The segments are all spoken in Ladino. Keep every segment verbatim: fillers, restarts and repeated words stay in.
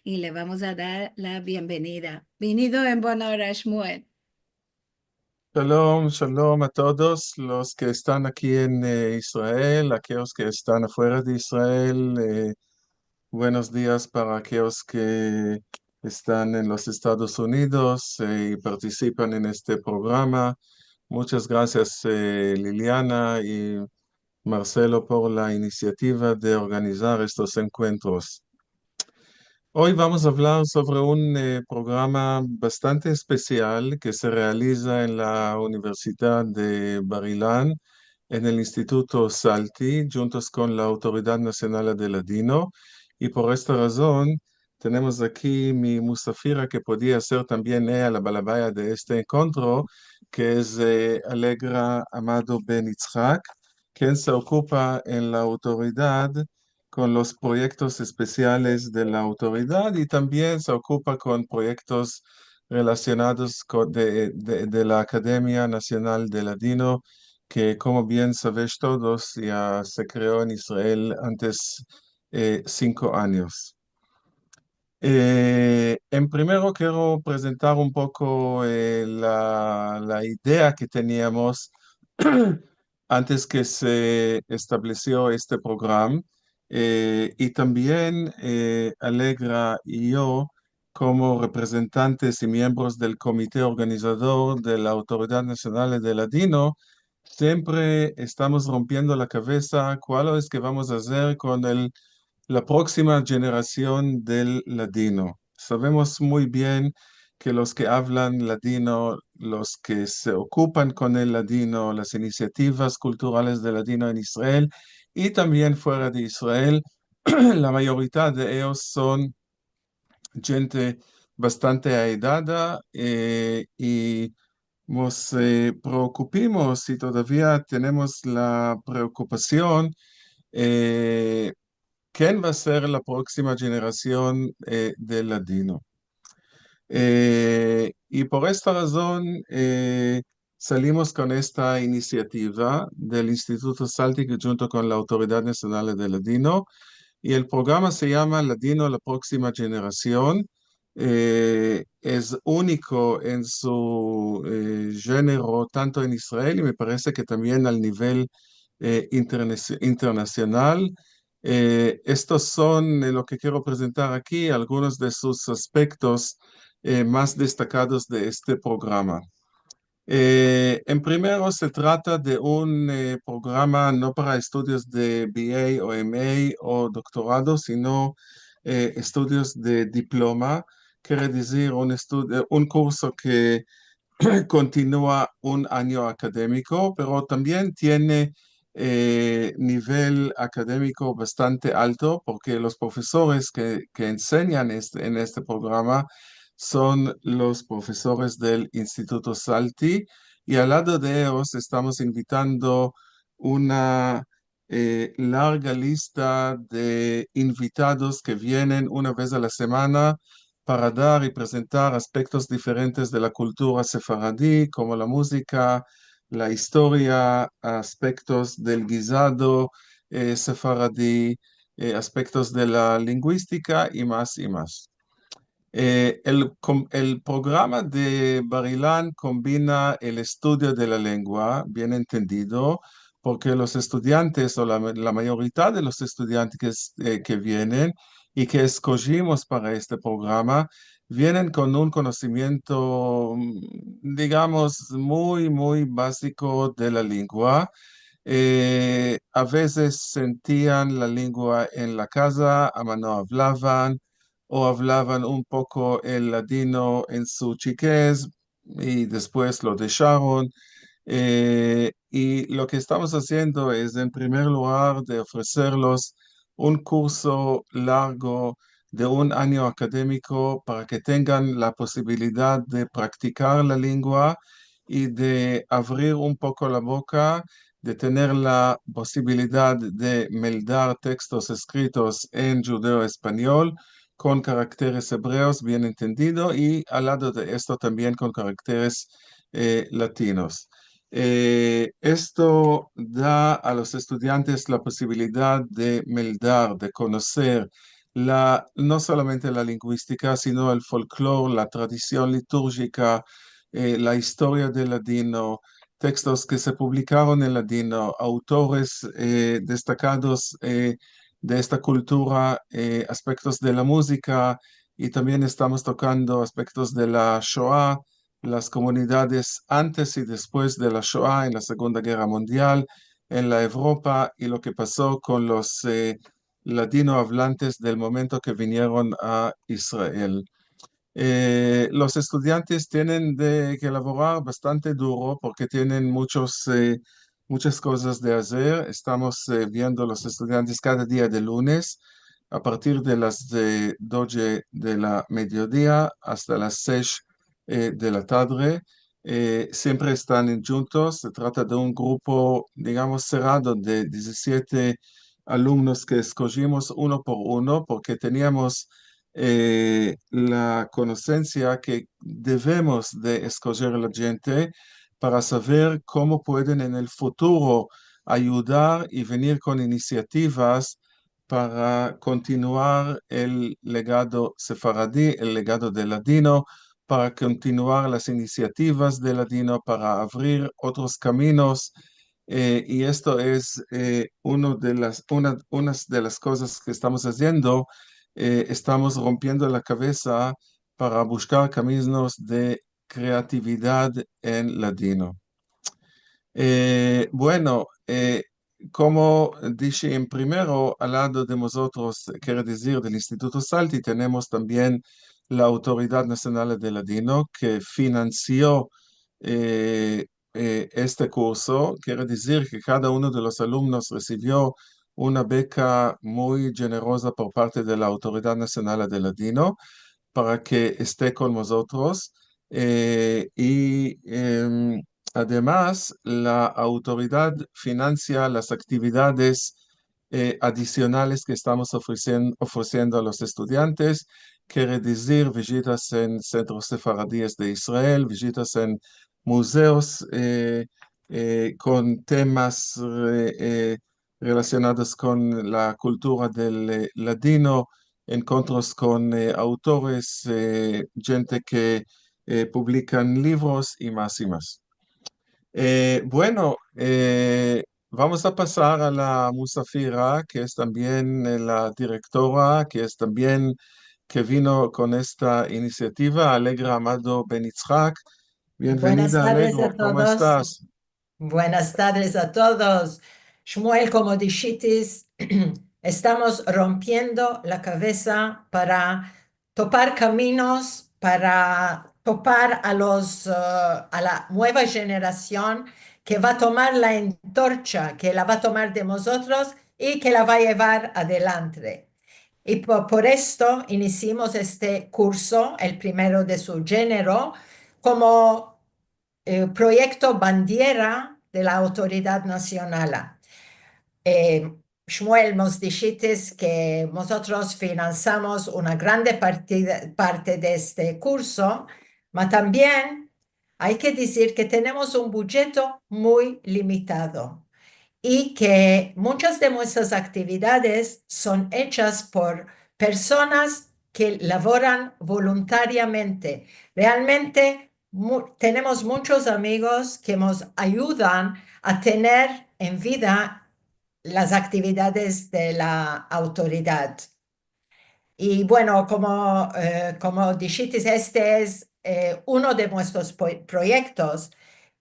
i le vamos a dar la bienvenida. Vinido en bona ora, Shmuel. Shalom, shalom a todos los que están aquí en, eh, Israel, aquellos que están afuera de Israel. Eh, buenos dias para aquellos que están en los Estados Unidos, eh, i partisipan en este programa. Muchas grasias, eh, Liliana i Marcelo, por la inisiativa de organizar estos enkuentros. Oy vamos a avlar sovre un, eh, programa bastante espesial ke se realiza en la Universidad de Bar-Ilan, en el Instituto Salti, djuntos kon la Autoridad Nasional de Ladino, i por esta razon tenemos aki mi musafira, ke podia ser tambien eya la balabaya de este enkuentro, ke es, eh, Alegra Amado Ben Itzhak, ken se okupa en la autoridad kon los proyektos espesiales de la autoridad i tambien se okupa kon proyektos relasionados ko-, de, de, de la Akademia Nasional de Ladino, ke, komo bien savesh todos, ya se kreo en Israel antes, eh, sinko anyos. Eh, en primero kero prezentar un poko, eh, la, la idea ke teniamos antes ke se establesio este programa, eh, i tambien, eh, Alegra i yo, komo reprezentantes i miembros del komite organizador de la Autoridad Nasional de Ladino, siempre estamos rompiendo la kavesa kualo es ke vamos a azer kon el, la proksima jenerasion del ladino. Savemos muy bien ke los ke avlan ladino, los ke se okupan kon el ladino, las inisiativas kulturales de ladino en Israel i tambien fuera de Israel, la mayorita de eyos son djente bastante aedada, eh, i mos, eh, preokupimos i todavia tenemos la preokupasion, eh, ken va a ser la proksima jenerasion, eh, del ladino. Eh, i por esta razon, eh, salimos kon esta inisiativa del Instituto Salti djunto kon la Autoridad Nasional de Ladino, i el programa se yama Ladino, la proksima jenerasion. Eh, es uniko en su, eh, jenero, tanto en Israel i me parese ke tambien al nivel, eh, internasio-, internasional. Eh, estos son, eh, lo ke kero prezentar aki, algunos de sus aspektos, eh, mas destakados de este programa. Eh, en primero se trata de un, eh, programa no para estudios de B A o M A o doktorado, sino, eh, estudios de diploma, kere dizir un estu-, eh, un kurso ke kontinua un anyo akademiko, pero tambien tiene, eh, nivel akademiko bastante alto, porke los profesores ke, ke ensenyan este, en este programa son los profesores del Instituto Salti, i al lado de eyos estamos invitando una, eh, larga lista de invitados ke vienen una vez a la semana para dar i prezentar aspektos diferentes de la kultura sefaradi, komo la muzika, la istoria, aspektos del gizado, eh, sefaradi, eh, aspektos de la linguistika i mas i mas. Eh, el kom-, el programa de Bar-Ilan kombina el estudio de la lengua, bien entendido, porke los estudiantes o la, la mayorita de los estudiantes ke, eh, ke vienen i ke eskojimos para este programa, vienen kon un konosimiento, mm, digamos, muy, muy baziko de la lengua. Eh, a vezes sentian la lengua en la kaza, ama no avlavan, o avlavan un poko el ladino en su chikez, i despues lo desharon. Eh, i lo ke estamos aziendo es, en primer lugar, de ofreserlos un kurso largo de un anyo akademiko para ke tengan la posibilidad de praktikar la lengua i de avrir un poko la boka, de tener la posibilidad de meldar tekstos eskritos en djudeo-espanyol, kon karakteres ebreos, bien entendido, i al lado de esto tambien kon karakteres, eh, latinos. Eh, esto da a los estudiantes la posibilidad de meldar, de konoser, la, no solamente la linguistika, sino el folklor, la tradision liturjika, eh, la istoria del ladino, tekstos ke se publikaron en ladino, autores, eh, destakados, eh, de esta kultura, eh, aspektos de la muzika, i tambien estamos tokando aspektos de la Shoa, las komunidades antes i despues de la Shoa en la Segunda Gerra Mundial, en la Evropa, i lo ke paso kon los, eh, ladinoavlantes del momento ke vinieron a Israel. Eh, los estudiantes tienen de ke lavorar bastante duro porke tienen muchos, eh, muchas kozas de azer. Estamos, eh, viendo los estudiantes kada dia de lunes, a partir de las de doje de la mediodia asta las sesh, eh, de la tadre. Eh, siempre estan en djuntos. Se trata de un grupo, digamos, serado de dizisiete alumnos ke eskojimos uno por uno, porke teniamos, eh, la konosensia ke devemos de eskojer a la djente para saver komo pueden en el futuro ayudar i venir kon inisiativas para kontinuar el legado sefaradi, el legado del ladino, para kontinuar las inisiativas del ladino, para avrir otros kaminos. Eh, i esto es, eh, uno de las, una, unas de las kozas ke estamos aziendo. Eh, estamos rompiendo la kavesa para bushkar kaminos de kreatividad en ladino. Eh, bueno, eh, komo dishe en primero, al lado de mozotros, kere dizir del Instituto Salti, tenemos tambien la Autoridad Nasional del Ladino, ke finansio, eh, eh, este kurso. Kere dizir ke kada uno de los alumnos resivio una beka muy djeneroza por parte de la Autoridad Nasional del Ladino para ke este kon mozotros. Eh, i, em, ademas, la autoridad finansia las aktividades, eh, adisionales ke estamos ofresien-, ofresiendo a los estudiantes, kere dizir vijitas en sentros sefaradies de Israel, vijitas en muzeos, eh, eh, kon temas, eh, eh, relasionados kon la kultura del, eh, ladino, enkontros kon, eh, autores, eh, djente ke, eh, publikan livros i mas i mas. Eh, bueno, eh, vamos a pasar a la musafira, ke es tambien, eh, la direktora, ke es tambien ke vino kon esta inisiativa, Alegra Amado Ben Itzhak. Bienvenida, Alegro, komo estas? Buenas tardes a todos. Shmuel, komo dishitis, estamos rompiendo la kavesa para topar kaminos, para topar a los, eh, a la mueva jenerasion ke va tomar la antorcha, ke la va tomar de mozotros i ke la va yevar adelante. I po-, por esto inisiamos este kurso, el primero de su djenero, komo, eh, proyekto bandiera de la Autoridad Nasionala. Eh, Shmuel, mos dishitis ke mozotros finansamos una grande partida, parte de este kurso, ma tambien ay ke dizir ke tenemos un budjeto muy limitado i ke muchas de muestras aktividades son echas por personas ke lavoran voluntariamente. Realmente mu-, tenemos muchos amigos ke mos ayudan a tener en vida las aktividades de la autoridad. I bueno, komo, eh, komo dishitis, este es, eh, uno de muestros po-, proyektos.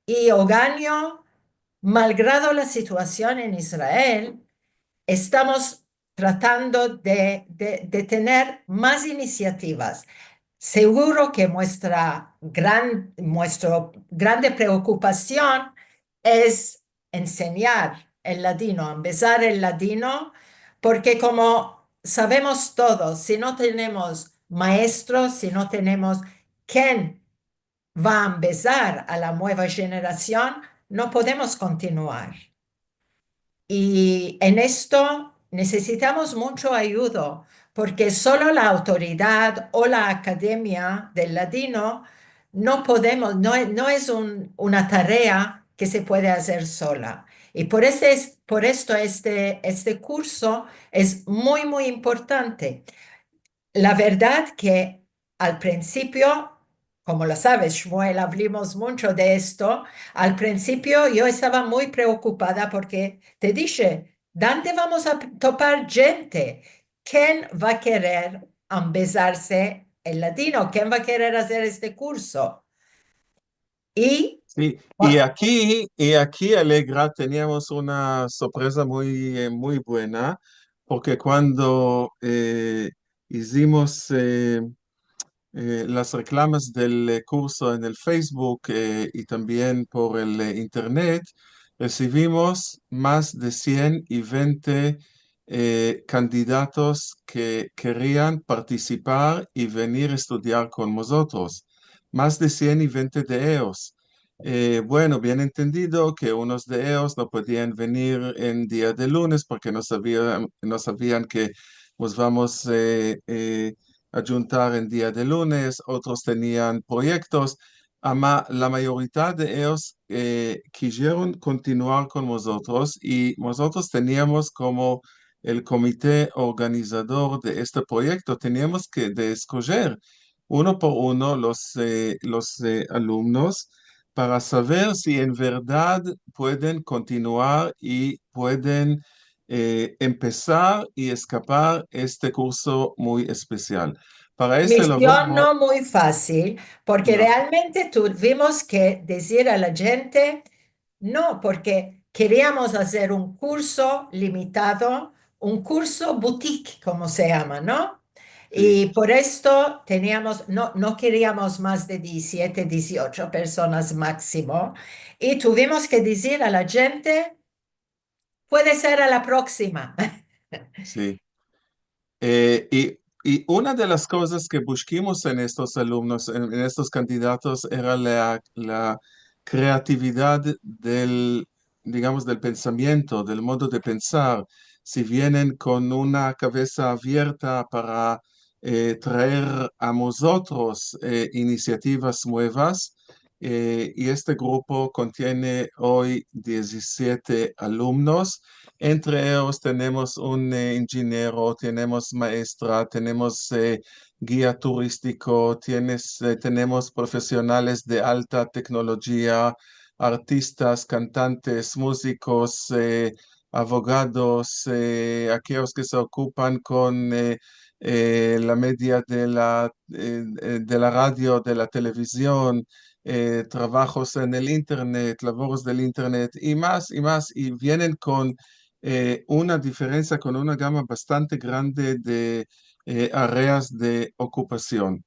I Oganio, malgrado la situasion en Israel, estamos tratando de, de, de tener mas inisiativas. Seguro ke muestra gran, muestro grande preokupasion es ensenyar el ladino, ambezar el ladino, porke komo savemos todos, si no tenemos maestros, si no tenemos ken va a ambezar a la mueva jenerasion, no podemos kontinuar. I en esto nesesitamos muncho ayudo, porke solo la autoridad o la akademia del ladino no podemos, no e-, no es un, una tarea ke se puede azer sola. I por ese es, por esto este, este kurso es muy, muy importante. La verdad ke al prinsipio, komo lo saves, Shmuel, avlimos muncho de esto, al prinsipio yo estava muy preokupada porke te dishe, donde vamos a topar djente? Ken va a kerer ambezarse el ladino? Ken va a kerer azer este kurso? I Si, i aki, i aki, Alegra, teniamos una sorpreza muy, eh, muy buena, porke kuando, eh, izimos, eh, eh, las reklamas del, eh, kurso en el Facebook, eh, i tambien por el, eh, internet, resivimos mas de sien i vente, eh, kandidatos ke kerian partisipar i venir a estudiar kon mozotros. Mas de sien i vente de eyos. Eh, bueno, bien entendido ke unos de eyos no podian venir en dia de lunes porke no savian, no savian ke mos vamos, eh, eh, a djuntar en dia de lunes, otros tenian proyektos, ama la mayoridad de eyos, eh, kizieron kontinuar kon mozotros i mozotros teniamos komo el komite organizador de este proyekto, teniamos ke de eskojer uno por uno los, eh, los, eh, alumnos para saver si en verdad pueden kontinuar i pueden, eh, empesar i eskapar este kurso muy espesial. Para este Mision lavamos no muy fasil, porke No. realmente tuvimos ke dizir a la djente, no, porke keriamos azer un kurso limitado, un kurso boutique, komo se yama, no? Si. I por esto teniamos, no, no keriamos mas de dizisiete, diziocho personas maksimo, i tuvimos ke dizir a la djente, puede ser a la proksima. Si. Eh, i, i una de las kozas ke bushkimos en estos alumnos, en, en estos kandidatos, era la, la kreatividad del, digamos, del pensamiento, del modo de pensar. Si vienen kon una kavesa avierta para, eh, traer a mozotros, eh, inisiativas muevas, eh, i este grupo kontiene oy dizisiete alumnos. Entre eyos tenemos un, eh, injiniero, tenemos maestra, tenemos, eh, gia turistiko, tienes, eh, tenemos profesionales de alta teknolojia, artistas, kantantes, muzikos, eh, abogados, eh, akeyos ke se okupan kon, eh, eh, la media de la, eh, eh, de la radio, de la televizion, eh, travahos en el internet, lavoros del internet, i mas, i mas, i vienen kon, eh, una diferensia, kon una gama bastante grande de, eh, areas de okupasion.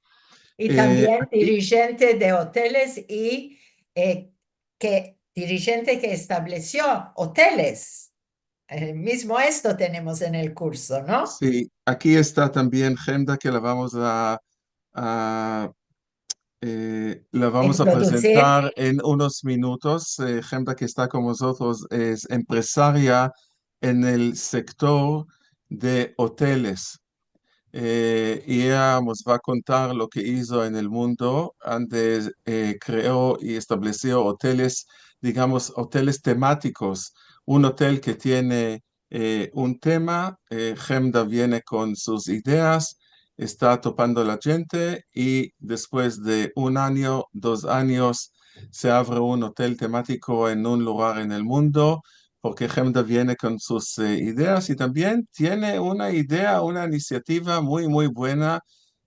I Eh, tambien aki dirijente de oteles i, eh, ke dirijente ke establesio oteles. Eh, mizmo esto tenemos en el kurso, no? Si, aki esta tambien Hemda, ke la vamos a, a, eh, la vamos a Introdusir. prezentar en unos minutos. Eh, Hemda, ke esta kon mozotros, es empresaria en el sektor de oteles. Eh, i eya mos va a kontar lo ke izo en el mundo, ande, eh, kreo i establesio oteles, digamos, oteles tematikos. Un otel ke tiene, eh, un tema, eh, Hemda viene kon sus ideas, esta topando la djente, i despues de un anyo, dos anyos, se avre un otel tematiko en un lugar en el mundo, porke Hemda viene kon sus, eh, ideas, i tambien tiene una idea, una inisiativa muy, muy buena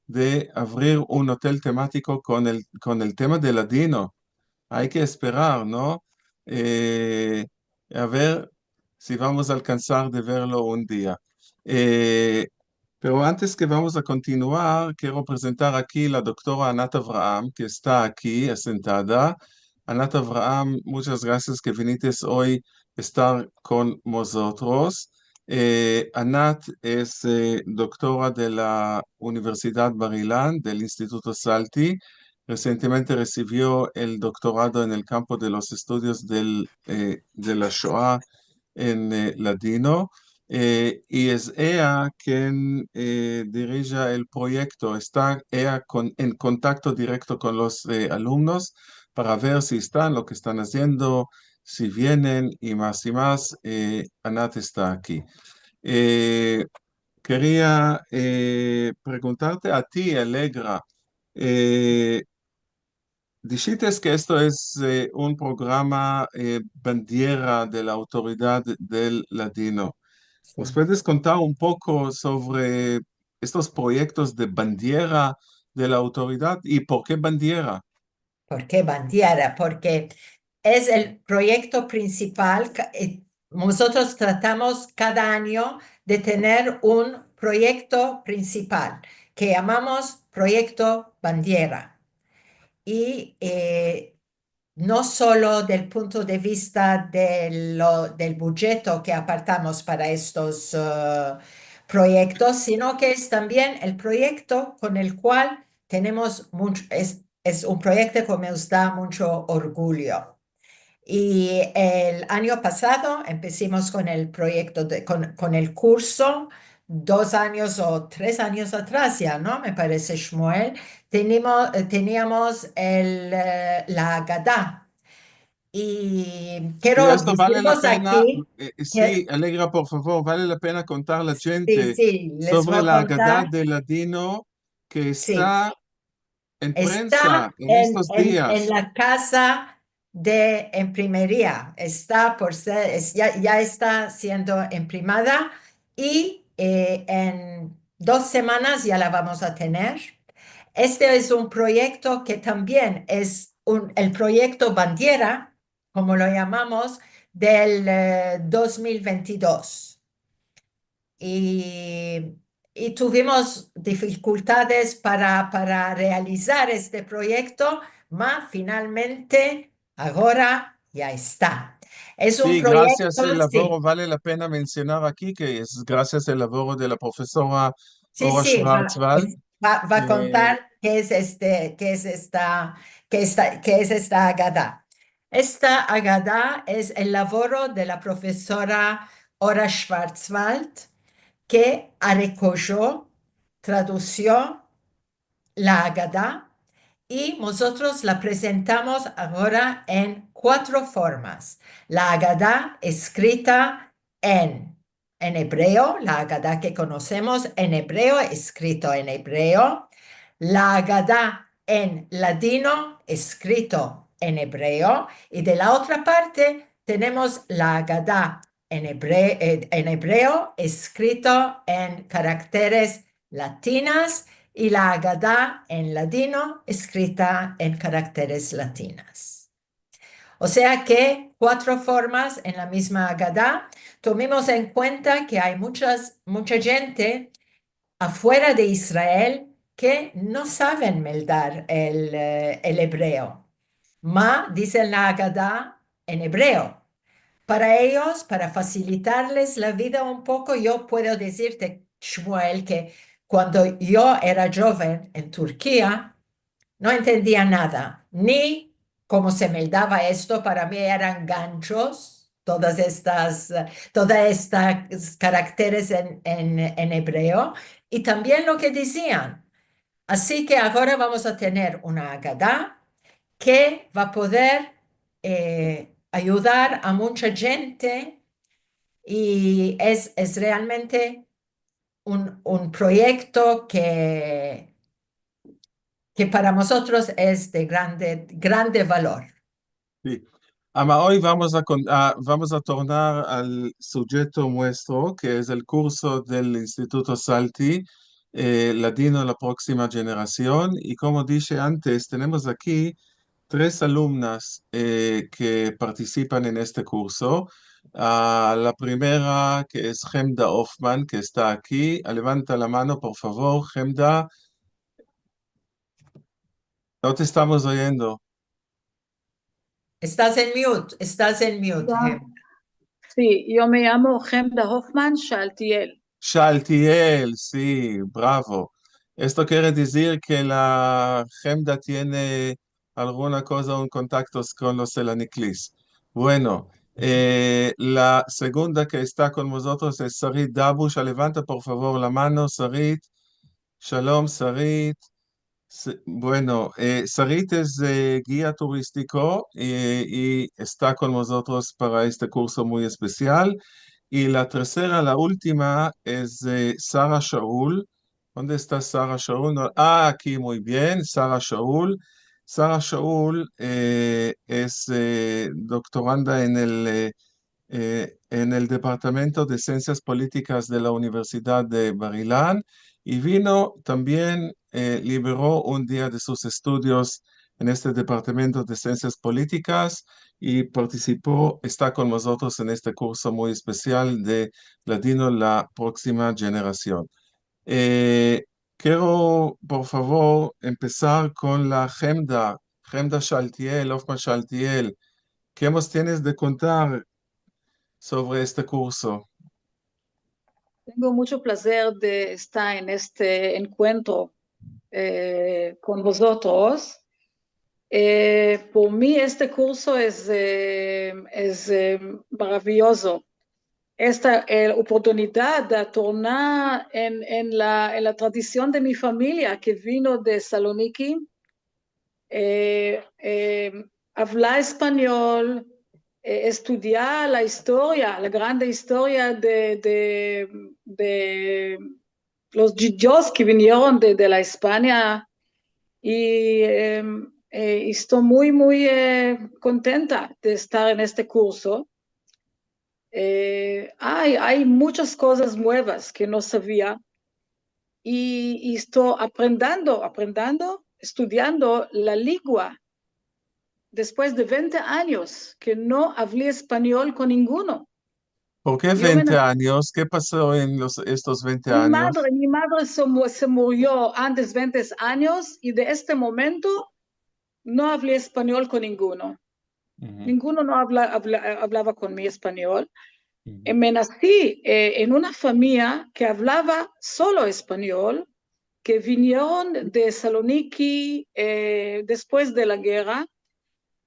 de avrir un otel tematiko kon el, kon el tema de ladino. Ay ke esperar, no? Eh, a ver si vamos a alkansar de verlo un dia. Eh, Pero antes ke vamos a kontinuar, kero prezentar aki la doktora Anat Avraham, ke esta aki asentada. Anat Avraham, munchas grasias ke vinites oy estar kon mozotros. Eh, Anat es, eh, doktora de la Universidad Bar-Ilan, del Instituto Salti. Resientemente resivio el doktorado en el kampo de los estudios del, eh, de la Shoa en, eh, ladino. Eh, i es eya ken, eh, dirija el proyekto, esta eya kon, en kontakto direkto kon los, eh, alumnos para ver si estan, lo ke estan aziendo, si vienen i mas i mas, eh, Anat esta aki. Eh, keria, eh, preguntarte a ti, Alegra, eh, dishites ke esto es, eh, un programa, eh, bandiera de la Autoridad del Ladino. Si. Mos puedes kontar un poko sovre estos proyektos de bandiera de la Autoridad i por ke bandiera? Por ke bandiera? Porke es el proyekto prinsipal, ka-, eh, mozotros tratamos kada anyo de tener un proyekto prinsipal ke yamamos Proyekto Bandiera. I, eh, no solo del punto de vista de lo, del budjeto ke apartamos para estos, eh, proyektos, sino ke es tambien el proyekto kon el kual tenemos muncho, es, es un proyekto ke mos da muncho orgulyo. I el anyo pasado empesimos kon el proyekto de, kon, kon el kurso, dos anyos o tres anyos atras ya, no? Me parese, Shmuel, tenimo-, eh, teniamos el, eh, la Agada. I kero dizirvos aki, eh, eh, si, Alegra, por favor, vale la pena kontar a la djente sovre la Agada de Ladino ke esta en prensa en estos dias. Esta en, en la kaza de imprimeria. Esta por ser, es, ya, ya esta siendo imprimada i, eh, en dos semanas ya la vamos a tener. Este es un proyekto ke tambien es un, el proyekto bandiera, komo lo yamamos, del, eh, dos mil ventidos. I, i tuvimos difikultades para, para realizar este proyekto, ma finalmente agora ya esta. Es un proyekto, si. Si, grasias al lavoro, vale la pena mensionar aki ke es grasias al lavoro de la profesora Ora Schwarzwald. Si, si, va, es, va, va a kontar ke es este, ke es esta, ke esta, ke es esta Agada. Esta Agada es el lavoro de la profesora Ora Schwarzwald, ke arekojo, tradusio la Agada, i mozotros la prezentamos agora en kuatro formas. La Agada eskrita en en ebreo, la Agada ke konosemos en ebreo, eskrito en ebreo, la Agada en ladino, eskrito en ebreo, i de la otra parte tenemos la Agada en ebre-, eh, en ebreo, eskrito en karakteres latinas, i la Agada en ladino, eskrita en karakteres latinas. O sea ke kuatro formas en la mizma Agada. Tomemos en kuenta ke ay munchas, muncha djente afuera de Israel ke no saven meldar el, eh, el ebreo. Ma dizen la Agada en ebreo. Para eyos, para fasilitarles la vida un poko, yo puedo dizirte, Shmuel, ke kuando yo era djoven en Turkia, no entendia nada, ni komo se meldava esto, para mi eran ganchos, todas estas, eh, todas estas karakteres en, en, en ebreo, i tambien lo ke dizian. Ansi ke agora vamos a tener una Agada ke va a poder, eh, ayudar a muncha djente, i es, es realmente un, un proyekto ke, ke para mozotros es de grande, grande valor. Si. Ama oy vamos a kon-, a, vamos a tornar al sujeto muestro, ke es el kurso del Instituto Salti, eh, Ladino, la proksima jenerasion. I komo dishe antes, tenemos aki tres alumnas, eh, ke partisipan en este kurso. A, la primera, ke es Hemda Hoffman, ke esta aki. Levanta la mano, por favor, Hemda. No te estamos oyendo. Estas en mute, estas en mute, Hemda. Si, yo me yamo Hemda Hoffman Shaltiel. Shaltiel, si, bravo. Esto kere dizir ke la Hemda tiene alguna koza, un kontakto kon los Selaniklis. Bueno, eh, la segunda ke esta kon mozotros es Sarit Dabush. Levanta, por favor, la mano, Sarit. Shalom, Sarit. Si, bueno, eh, Sarit es, eh, gia turistiko, eh, i esta kon mozotros para este kurso muy espesial. I la tersera, la ultima, es, eh, Sara Shaul. Onde esta Sara Shaul? No, ah, aki, muy bien, Sara Shaul. Sara Shaul, eh, es, eh, doktoranda en el, eh, eh, en el Departamento de Siensias Politikas de la Universidad de Bar-Ilan, i vino tambien, eh, libero un dia de sus estudios en este Departamento de Siensias Politikas i partisipo, esta kon mozotros en este kurso muy espesial de Ladino, la proksima jenerasion. Eh, kero, por favor, empesar kon la Hemda, Hemda Shaltiel, Hofman Shaltiel. Ke mos tienes de kontar sovre este kurso? Tengo mucho plazer de estar en este enkuentro, eh, kon vozotros. Eh, por mi este kurso es, eh, es, eh, maraviyozo. Esta, eh, oportunidad de tornar en, en la, en la tradision de mi famiya ke vino de Saloniki, eh, eh, avlar espanyol, eh, estudiar la istoria, la grande istoria de, de, de los djudios ke vinieron de, de la Espanya, i, em, eh, esto muy, muy, eh, kontenta de estar en este kurso. Eh, ay, ay muchas kozas muevas ke no savia, i, i esto aprendendo, aprendendo, estudiando la lingua despues de vente anyos ke no avli espanyol kon ninguno. Por ke vente anyos? Ke paso en los, estos vente anyos? Mi madre, mi madre se mu-, se murio antes vente anyos, i de este momento no avli espanyol kon ninguno. Ninguno no avla-, avla-, avlava kon mi espanyol. Eh, me nasi, eh, en una famiya ke avlava solo espanyol, ke vinieron de Saloniki, eh, despues de la gerra.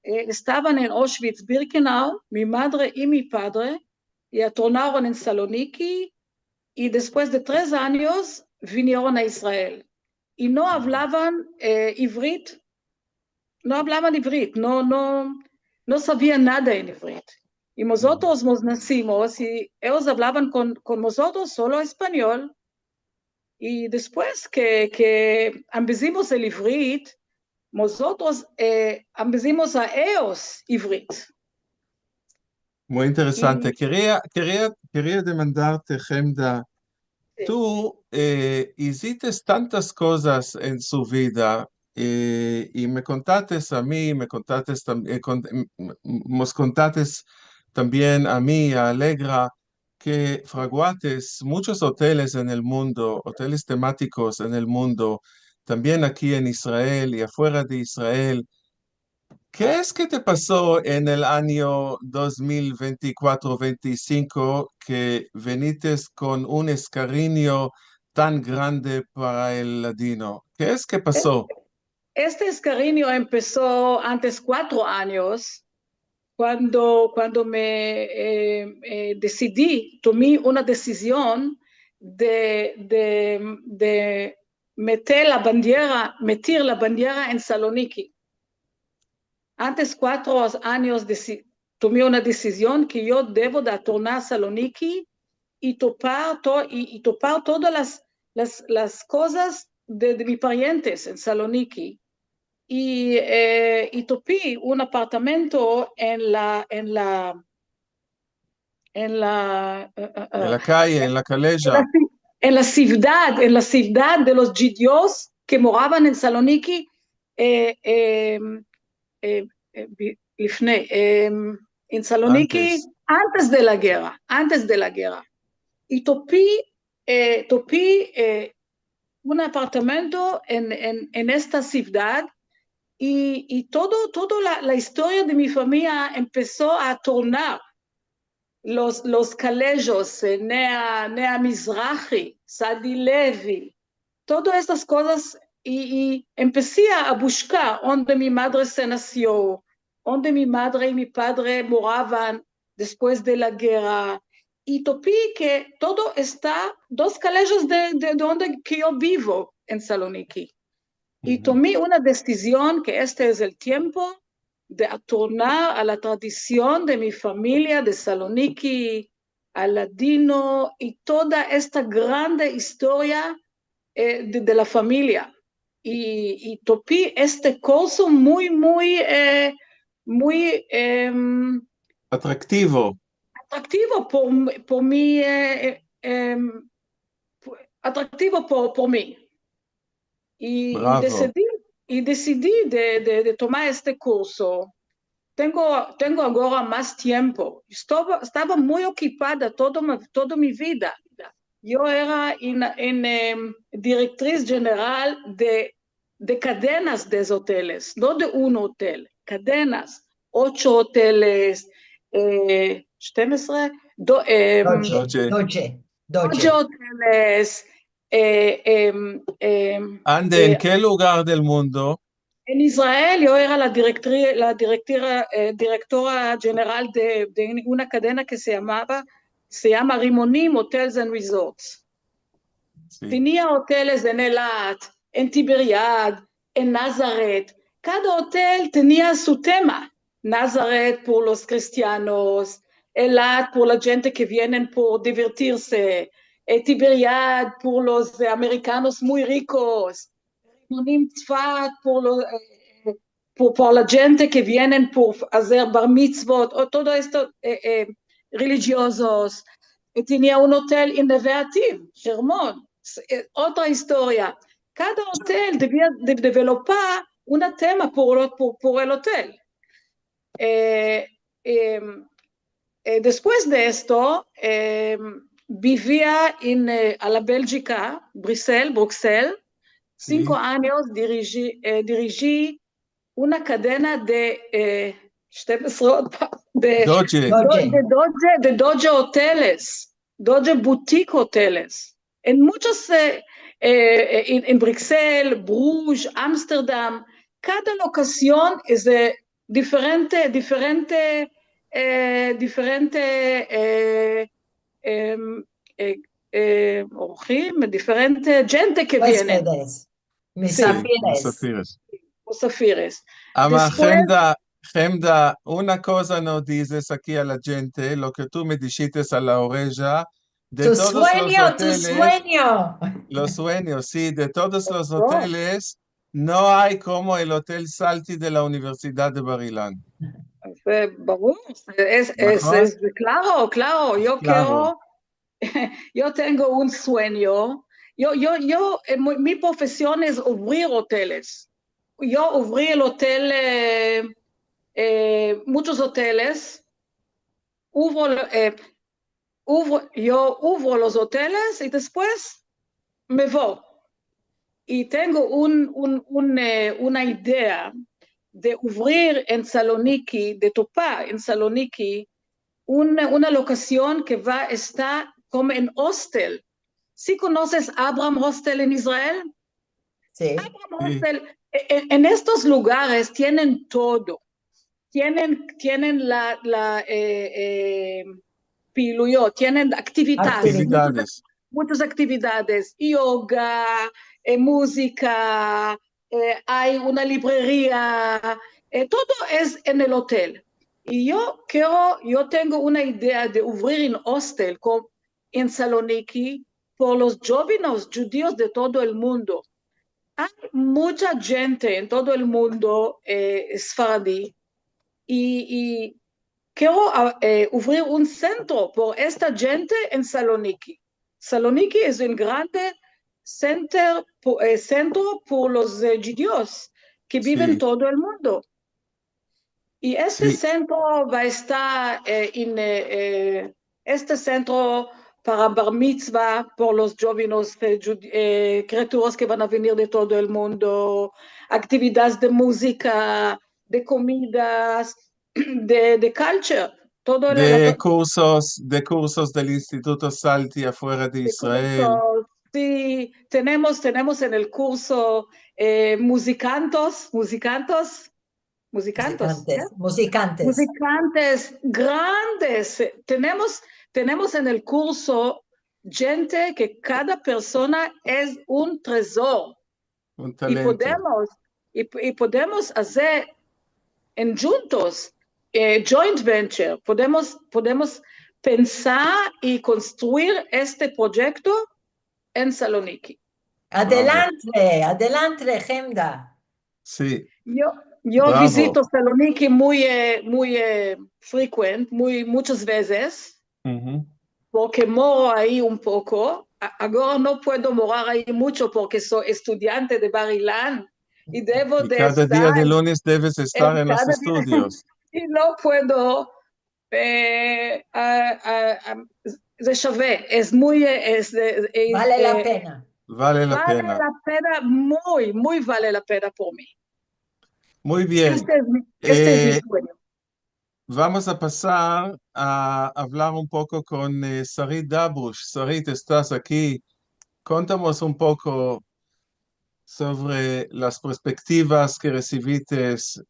Eh, estavan en Auschwitz-Birkenau, mi madre i mi padre, i atornaron en Saloniki, i despues de tres anyos vinieron a Israel. I no avlavan, eh, ivrit, no avlavan ivrit, no, no, no savian nada en ivrit. I mozotros mos nasimos, i eyos avlavan kon, kon mozotros solo espanyol. I despues ke, ke ambezimos el ivrit, mozotros, eh, ambezimos a eyos ivrit. Muy interesante. I keria, keria, keria demandarte, Hemda, si, tu, eh, izites tantas kozas en su vida, eh, i me kontates a mi, me kontates tam-, eh, kon-, m-, m-, mos kontates tambien a mi, a Alegra, ke fraguates muchos oteles en el mundo, oteles tematikos en el mundo, tambien aki en Israel i afuera de Israel. Ke es ke te paso en el anyo dos mil vente i kuatro vente i sinko ke vinites kon un eskarinyo tan grande para el ladino? Ke es ke paso? Este eskarinyo empeso antes kuatro anyos, kuando, kuando me, eh, eh, desidi, tomi una desizion de, de, de meter la bandiera, metir la bandiera en Saloniki. Antes kuatro anyos desi-, tomi una desizion ke yo devo de atornar a Saloniki i topar to-, i, i topar todas las, las, las kozas de, de mi parientes en Saloniki. I, eh, i topi un apartamento en la, en la, en la, eh, eh, eh, en la kaye, en la kaleja, en la si-, en la sivdad, en la sivdad de los djudios ke moravan en Saloniki, eh, eh, eh, eh, bi-, lifnei, eh, en Saloniki, antes, antes de la gerra, antes de la gerra. I topi, eh, topi, eh, un apartamento en, en, en esta sivdad, i, i todo, todo la, la istoria de mi famiya empeso a tornar. Los, los kalejos, eh, Nea, Nea Mizrahi, Sadi Levi, todas estas kozas, i, i empesi a bushkar onde mi madre se nasio, onde mi madre i mi padre moravan despues de la gerra, i topi ke todo esta dos kalejos de, de, de onde ke yo bivo en Saloniki. i tomi una desizion ke este es el tiempo de atornar a la tradision de mi famiya de Saloniki, al ladino i toda esta grande istoria, eh, de, de la famiya. I, i topi este kurso muy, muy, eh, muy, em, atraktivo. Atraktivo por, por mi, eh, em, atraktivo por, por mi. I, i desidi, i desidi de, de, de tomar este kurso. Tengo, tengo agora mas tiempo. Estava, estava muy okupada todo mi, todo mi vida. Yo era en, en, em, direktris jeneral de, de kadenas de oteles, no de un otel, kadenas, ocho oteles, eh, שתים עשרה, do-, em, דודז'ה. דודז'ה. דודז'ה. דודז'ה oteles, eh, em, em, ande, en, eh, ke lugar del mundo? En Israel, yo era la direktri-, la direktira, eh, direktora jeneral de, de una kadena ke se yamava, se yama Rimonim Hotels and Resorts. Si. Tenia oteles en Elat, en Tiberiad, en Nazaret. Kada otel tenia su tema. Nazaret por los kristianos, Elat por la djente ke vienen por divertirse, eh, Tiberiad por los, eh, amerikanos muy rikos, Rimonim Tzfat por lo, eh, por, por la djente ke vienen por azer bar mitzvot, o todo esto, eh, eh, relijiozos. Eh, tenia un otel en Neve Ativ, Hermon, eh, otra istoria. Kada otel devia de developar una tema por, por, por el otel. Eh, em, eh, despues de esto, em, bivia en, eh, a la Beljika, Brisel, Bruksel, sinko anyos diriji, eh, diriji una kadena de, eh, שתים עשרה עוד פעם, de דודז'ה. דודז'ה. De דודז'ה, de דודז'ה oteles, דודז'ה boutique hoteles. En muchas, eh, eh, en, en Bruksel, Bruges, Amsterdam, kada lokasion es, eh, diferente, diferente, eh, diferente, eh, em, eh, eh, orhim, diferente djente ke vienen. Huéspedes. Si. Musafires. Musafires. Musafires. Ama despues, Hemda, Hemda, una koza no dizes aki a la djente, lo ke tu me dishites a la oreja, de todos los oteles, tu suenyo, tu suenyo. Los suenyos, si, de todos los oteles, no ay komo el Hotel Salti de la Universidad de Bar Ilan. Eh, barur, es, es, es, klaro, klaro, yo kero Yo tengo un suenyo. Yo, yo, yo, eh, mi, mi profesion es uvrir oteles. Yo uvri el otel, eh, eh, muchos oteles. Uvro, eh, uvro, yo uvro los oteles i despues me vo. I tengo un, un, un, eh, una idea de uvrir en Saloniki, de topar en Saloniki, un, una lokasion ke va a estar komo en hostel. Si konoses Abraham Hostel en Israel? Si. Abraham Hostel, e, e, en estos lugares tienen todo. Tienen, tienen la, la, eh, eh, piluyot, tienen aktividades. Aktividades. Muchas, muchas aktividades. Yoga, eh, muzika, eh, ay una libreria, eh, todo es en el otel. I yo kero, yo tengo una idea de uvrir un hostel ko-, en Saloniki por los djovenes djudios de todo el mundo. Ay mucha djente en todo el mundo, eh, sefaradi, i, i kero, a, eh, uvrir un sentro por esta djente en Saloniki. Saloniki es un grande senter po-, eh, sentro por los, eh, djudios ke biven en todo el mundo. I este sentro va a estar, eh, en, eh, eh, este sentro para bar mitzva por los djovenes, eh, dju-, eh, kriaturas ke van a venir de todo el mundo, aktividades de muzika, de komidas, de, de culture, todo el, de kursos, de kursos del Instituto Salti afuera de Israel. Kursos, si, tenemos, tenemos en el kurso, eh, muzikantos, muzikantos, muzikantos, muzikantes, eh? Muzikantes. Muzikantes grandes. Tenemos, tenemos en el kurso djente ke kada persona es un trezor. Un talento. I podemos, i, i podemos azer en djuntos, eh, joint venture, podemos, podemos pensar i konstruir este proyekto en Saloniki. Adelante, adelante, Hemda. Si. Yo, yo vizito Saloniki muy, eh, muy, eh, frequent, muy, muchas vezes, porke moro ayi un poko. A-, agora no puedo morar ayi muncho porke so estudiante de Bar-Ilan i devo de estar en, en kada dia de lunes deves estar en los estudios. I no puedo, eh, a, a, a, se save, es muy, eh, es de, es, eh, vale la pena. Vale la pena. Vale la pena, muy, muy vale la pena por mi. Muy bien. Este es mi, este es mi suenyo. Vamos a pasar a avlar un poko kon, eh, Sarit Dabush. Sarit, estas aki. Kontamos un poko sovre las perspektivas ke resivites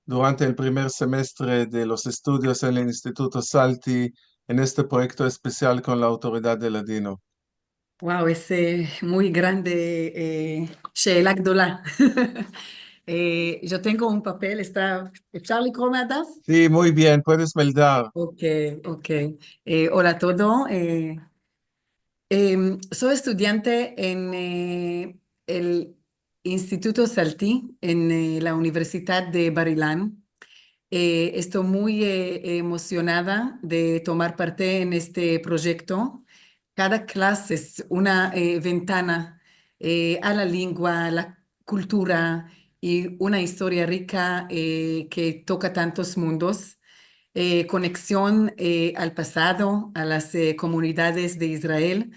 durante el primer semestre de los estudios en el Instituto Salti en este proyekto espesial kon la Autoridad de Ladino. Wow, es, eh, muy grande, eh, she'ela gedola. Eh, yo tengo un papel, esta, אפשר לקרוא מהדף? Si, muy bien, puedes meldar. אוקיי, אוקיי. Eh, hola todo. Eh, em, soy estudiante en, eh, el Instituto Salti, en, eh, la Universidad de Bar-Ilan. Eh, estoy muy, eh, emocionada de tomar parte en este proyecto. Cada clase es una, eh, ventana, eh, a la lengua, la cultura i una istoria rika, eh, ke toka tantos mundos. Eh, koneksion, eh, al pasado, a las, eh, komunidades de Israel.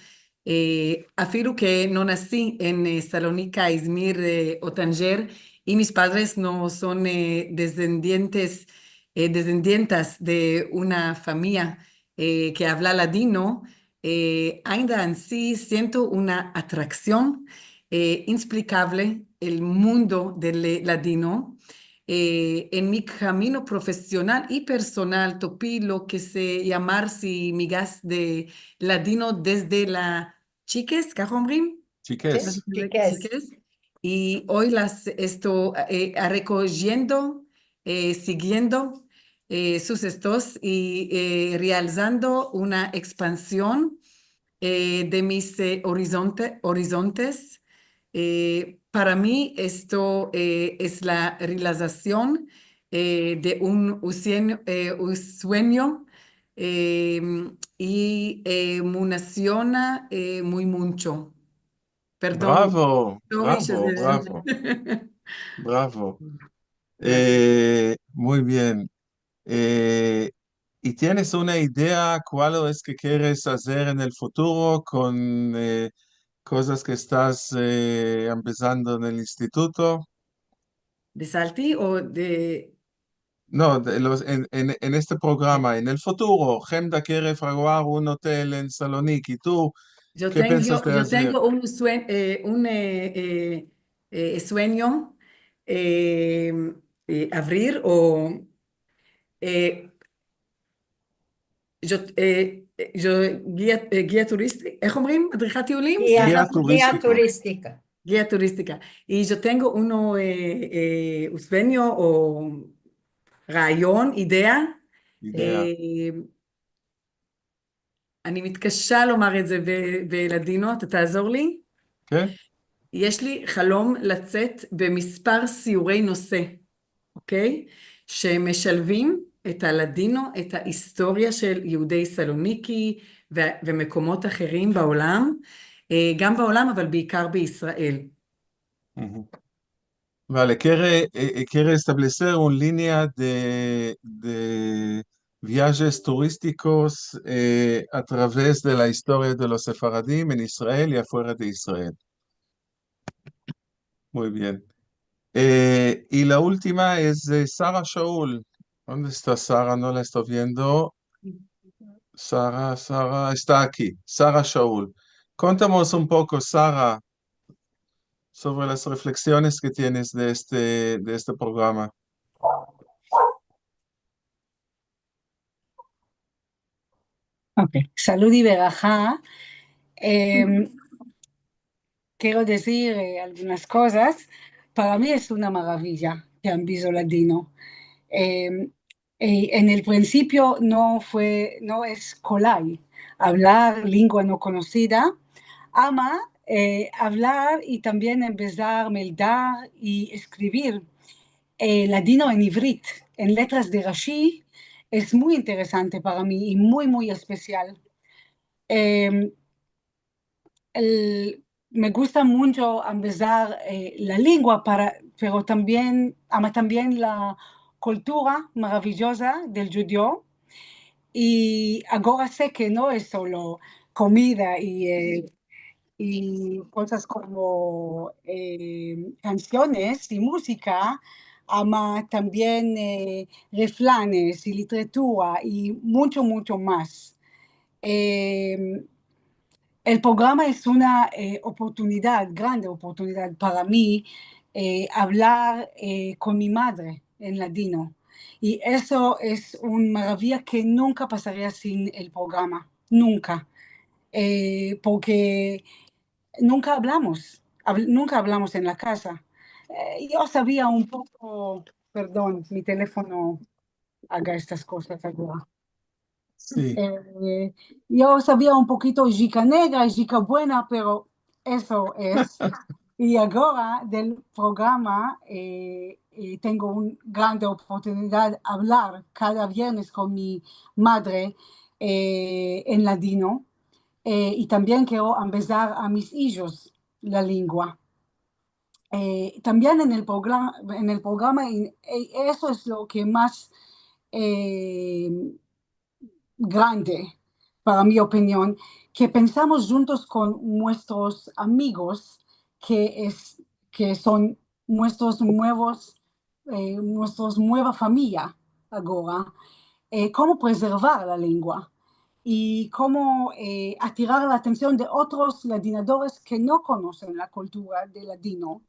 Eh, afilu ke no nasi en, eh, Salonika, Izmir, eh, o Tanjer, i mis padres no son, eh, desendientes, eh, desendientas de una famiya, eh, ke avla ladino, eh, ainda ansi siento una atraksion, eh, insplikavle el mundo del, eh, ladino. Eh, en mi kamino profesional i personal topi lo ke se yamar si migas de ladino desde la chikez, כך אומרים? Chikez. Chikez. I oy las esto, eh, rekojiendo, eh, sigiendo, eh, sus estos i, eh, realzando una ekspansion, eh, de mis, eh, orizonte-, orizontes. Eh, para mi esto, eh, es la realizasion, eh, de un, un suenyo, eh, un suenyo, eh, i, eh, me emosiona, eh, muy muncho. Perdon. Bravo, bravo, bravo. Bravo. Gracias. Eh, muy bien. Eh, i tienes una idea kualo es ke keres azer en el futuro kon, eh, kozas ke estas, eh, empesando en el instituto? De Salti o de No, de los, en, en, en este programa, en el futuro, Hemda kere fraguar un otel en Saloniki. Tu, ke pensas de azer? Yo tengo un suen-, eh, un, eh, eh, eh, suenyo, eh, eh, avrir o, eh, yo, eh, eh, yo guia, eh, guia turisti-, איך אומרים? מדריכת טיולים? גאה טוריסטיקה. גאה טוריסטיקה. I yo tengo uno, eh, eh, un suenyo o rayon, idea. Idea. Eh, אני מתקשה לומר את זה ב-, בלדינו, אתה תעזור לי? כן. יש לי חלום לצאת במספר סיורי נושא, אוקיי? שמשלבים את הלדינו, את ההיסטוריה של יהודי סלוניקי ו-, ומקומות אחרים בעולם, אה, גם בעולם, אבל בעיקר בישראל. Vale, kere, eh, eh, kere estableser un linea de, de viajes turistikos, eh, a traves de la istoria de los sefaradim en Israel i afuera de Israel. Muy bien. Eh, i la ultima es de Sara Shaul. Onde esta Sara? No la esto viendo. Sara, Sara, esta aki. Sara Shaul. Kontamos un poko, Sara, sovre las refleksiones ke tienes de este, de este programa. אוקיי, שלום וברכה. אמ, kero dizir, eh, algunas kozas. Para mi es una maravija ke ambezo ladino. Em, eh, en el prinsipio no fue, no es kolay avlar lengua no konosida, ama, eh, avlar i tambien ambezar meldar i eskrivir, eh, ladino en ivrit, en letras de Rashi, es muy interesante para mi i muy, muy espesial. Em, el, me gusta muncho ambezar, eh, la lengua, para, pero tambien, ama tambien la kultura maravijoza del djudeo. I agora se ke no es solo komida i, eh, i kozas komo, eh, kansiones i muzika, ama tambien, eh, refranes i literatura i muncho, muncho mas. Em, el programa es una, eh, oportunidad, grande oportunidad para mi, eh, avlar, eh, kon mi madre en ladino. I eso es un maravija ke nunka pasaria sin el programa, nunka. Eh, porke nunka avlamos, av-, nunka avlamos en la kaza. Eh, yo savia un poko, pardon, mi telefono aga estas kozas agora. Si. Eh, yo savia un pokito jika negra, jika buena, pero eso es. I agora del programa, eh, eh, tengo un grande oportunidad avlar kada viernes kon mi madre, eh, en ladino, eh, i tambien kero ambezar a mis ijos la lengua. Eh, tambien en el progra-, en el programa, i, i eso es lo ke mas, eh, grande, para mi opinion, ke pensamos djuntos kon muestros amigos, ke es, ke son muestros muevos, eh, muestros mueva famiya agora, eh, komo prezervar la lengua i komo, eh, atirar la atension de otros ladinadores ke no konosen la kultura del ladino,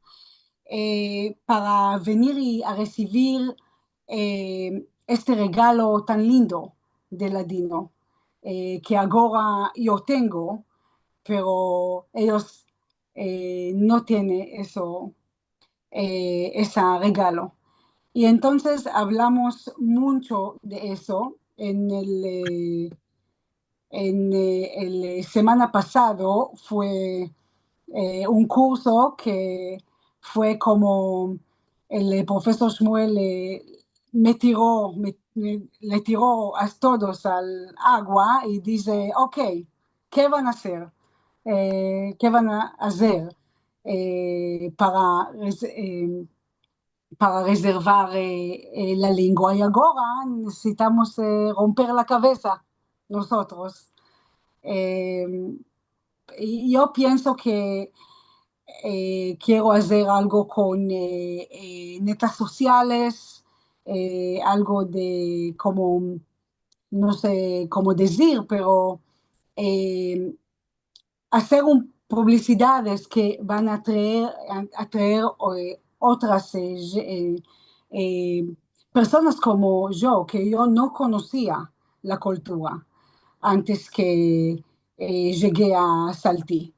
eh, para venir i a resivir, eh, este regalo tan lindo del ladino, eh, ke agora yo tengo, pero eyos, eh, no tiene eso, eh, esa regalo. I entonses avlamos muncho de eso en el, eh, en, eh, el, eh, semana pasado fue, eh, un kurso ke fue komo el, eh, profesor Shmuel, eh, me tiro, me, me, le tiro a todos al agua i dize, "Ok, ke van a azer? Eh, ke van a azer, eh, para res-, eh, para rezervar, eh, eh, la lengua?" I agora nesesitamos, eh, romper la kavesa mozotros. Eh, i yo pienso ke, eh, kero azer algo kon, eh, eh, netas sosiales, eh, algo de komo, no se komo dizir, pero, eh, azer un publisidades ke van a atraer, a, atraer, eh, otras, eh, je-, eh, eh, personas komo yo, ke yo no konosia la kultura antes ke, eh, yegue a Salti.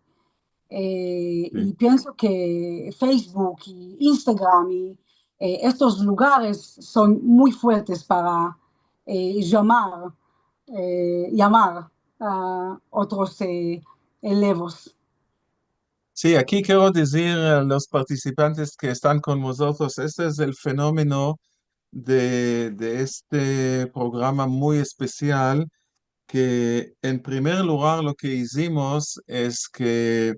Eh, i pienso ke Facebook i Instagram i, eh, estos lugares son muy fuertes para, eh, yamar, eh, yamar a otros, eh, elevos. Si, aki kero dizir a los partisipantes ke estan kon mozotros, este es el fenomeno de, de este programa muy espesial, ke en primer lugar lo ke izimos es ke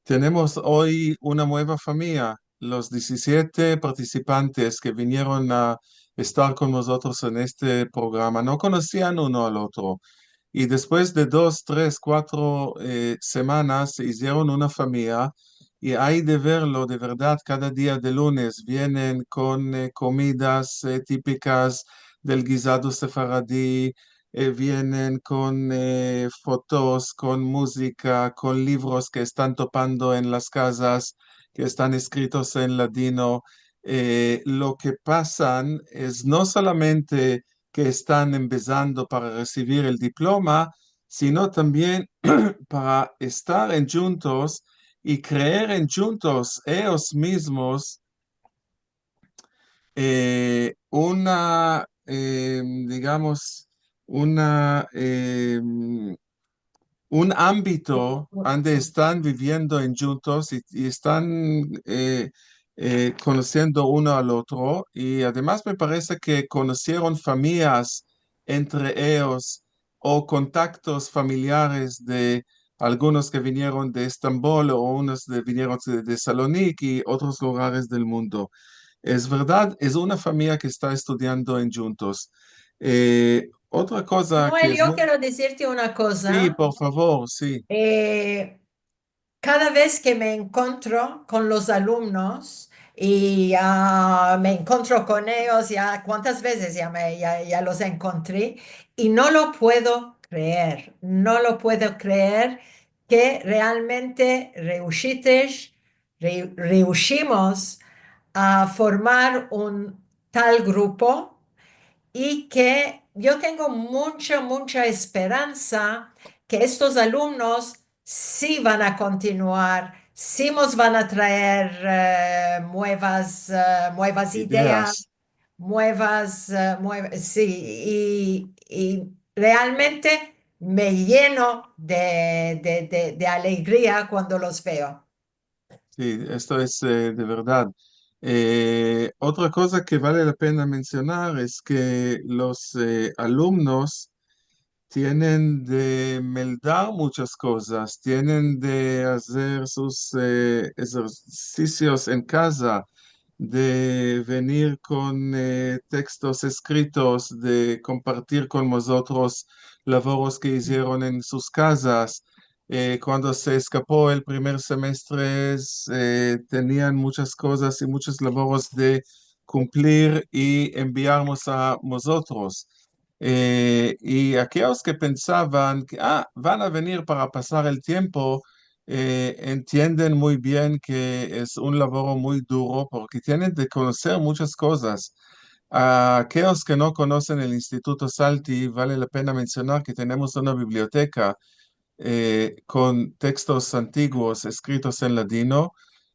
tenemos oy una mueva famiya, los dizisiete partisipantes ke vinieron a estar kon mozotros en este programa no konosian uno al otro. I despues de dos, tres, kuatro, eh, semanas se izieron una famiya, i ay de verlo de verdad, kada dia de lunes vienen kon, eh, komidas, eh, tipikas del gizado sefaradi, eh, vienen kon, eh, fotos, kon muzika, kon livros ke estan topando en las kazas, ke estan eskritos en ladino. Eh, lo ke pasan es no solamente ke estan ambezando para resivir el diploma, sino tambien para estar en djuntos i krear en djuntos eyos mizmos, eh, una, eh, digamos, una, eh, un ambito ande estan biviendo en djuntos i, i estan, eh, eh, konosiendo uno al otro. I ademas me parese ke konosieron famiyas entre eyos o kontaktos familiares de algunos ke vinieron de Estambol o unos de, vinieron de, de Saloniki i otros lugares del mundo. Es verdad, es una famiya ke esta estudiando en djuntos. Eh, otra koza Noel, ke yo es kero dizirte una koza. Si, por favor, si. Eh, kada vez ke me enkontro kon los alumnos i, ah, me enkontro kon eyos, ya kuantas vezes ya me, ya, ya los enkontri, i no lo puedo kreer, no lo puedo kreer ke realmente reushites, re-, reushimos a formar un tal grupo i ke yo tengo muncha, muncha esperansa ke estos alumnos si van a kontinuar, si mos van a traer, eh, muevas, eh, muevas ideas, muevas, eh, muev-, si, i, i realmente me yeno de, de, de, de alegria kuando los veo. Si, esto es, eh, de verdad. Eh, otra koza ke vale la pena mensionar es ke los, eh, alumnos tienen de meldar munchas kozas, tienen de azer sus, eh, ezersisios en kaza, de venir kon, eh, tekstos eskritos, de kompartir kon mozotros lavoros ke izieron en sus kazas. Eh, kuando se eskapo el primer semestre, eh, tenian munchas kozas i munchos lavoros de kumplir i enviarmos a mozotros. Eh, i akeyos ke pensavan ke, ah, van a venir para pasar el tiempo, eh, entienden muy bien ke es un lavoro muy duro, porke tienen de konoser munchas kozas. A akeyos ke no konosen el Instituto Salti, vale la pena mensionar ke tenemos una biblioteka, eh, kon tekstos antiguos eskritos en ladino,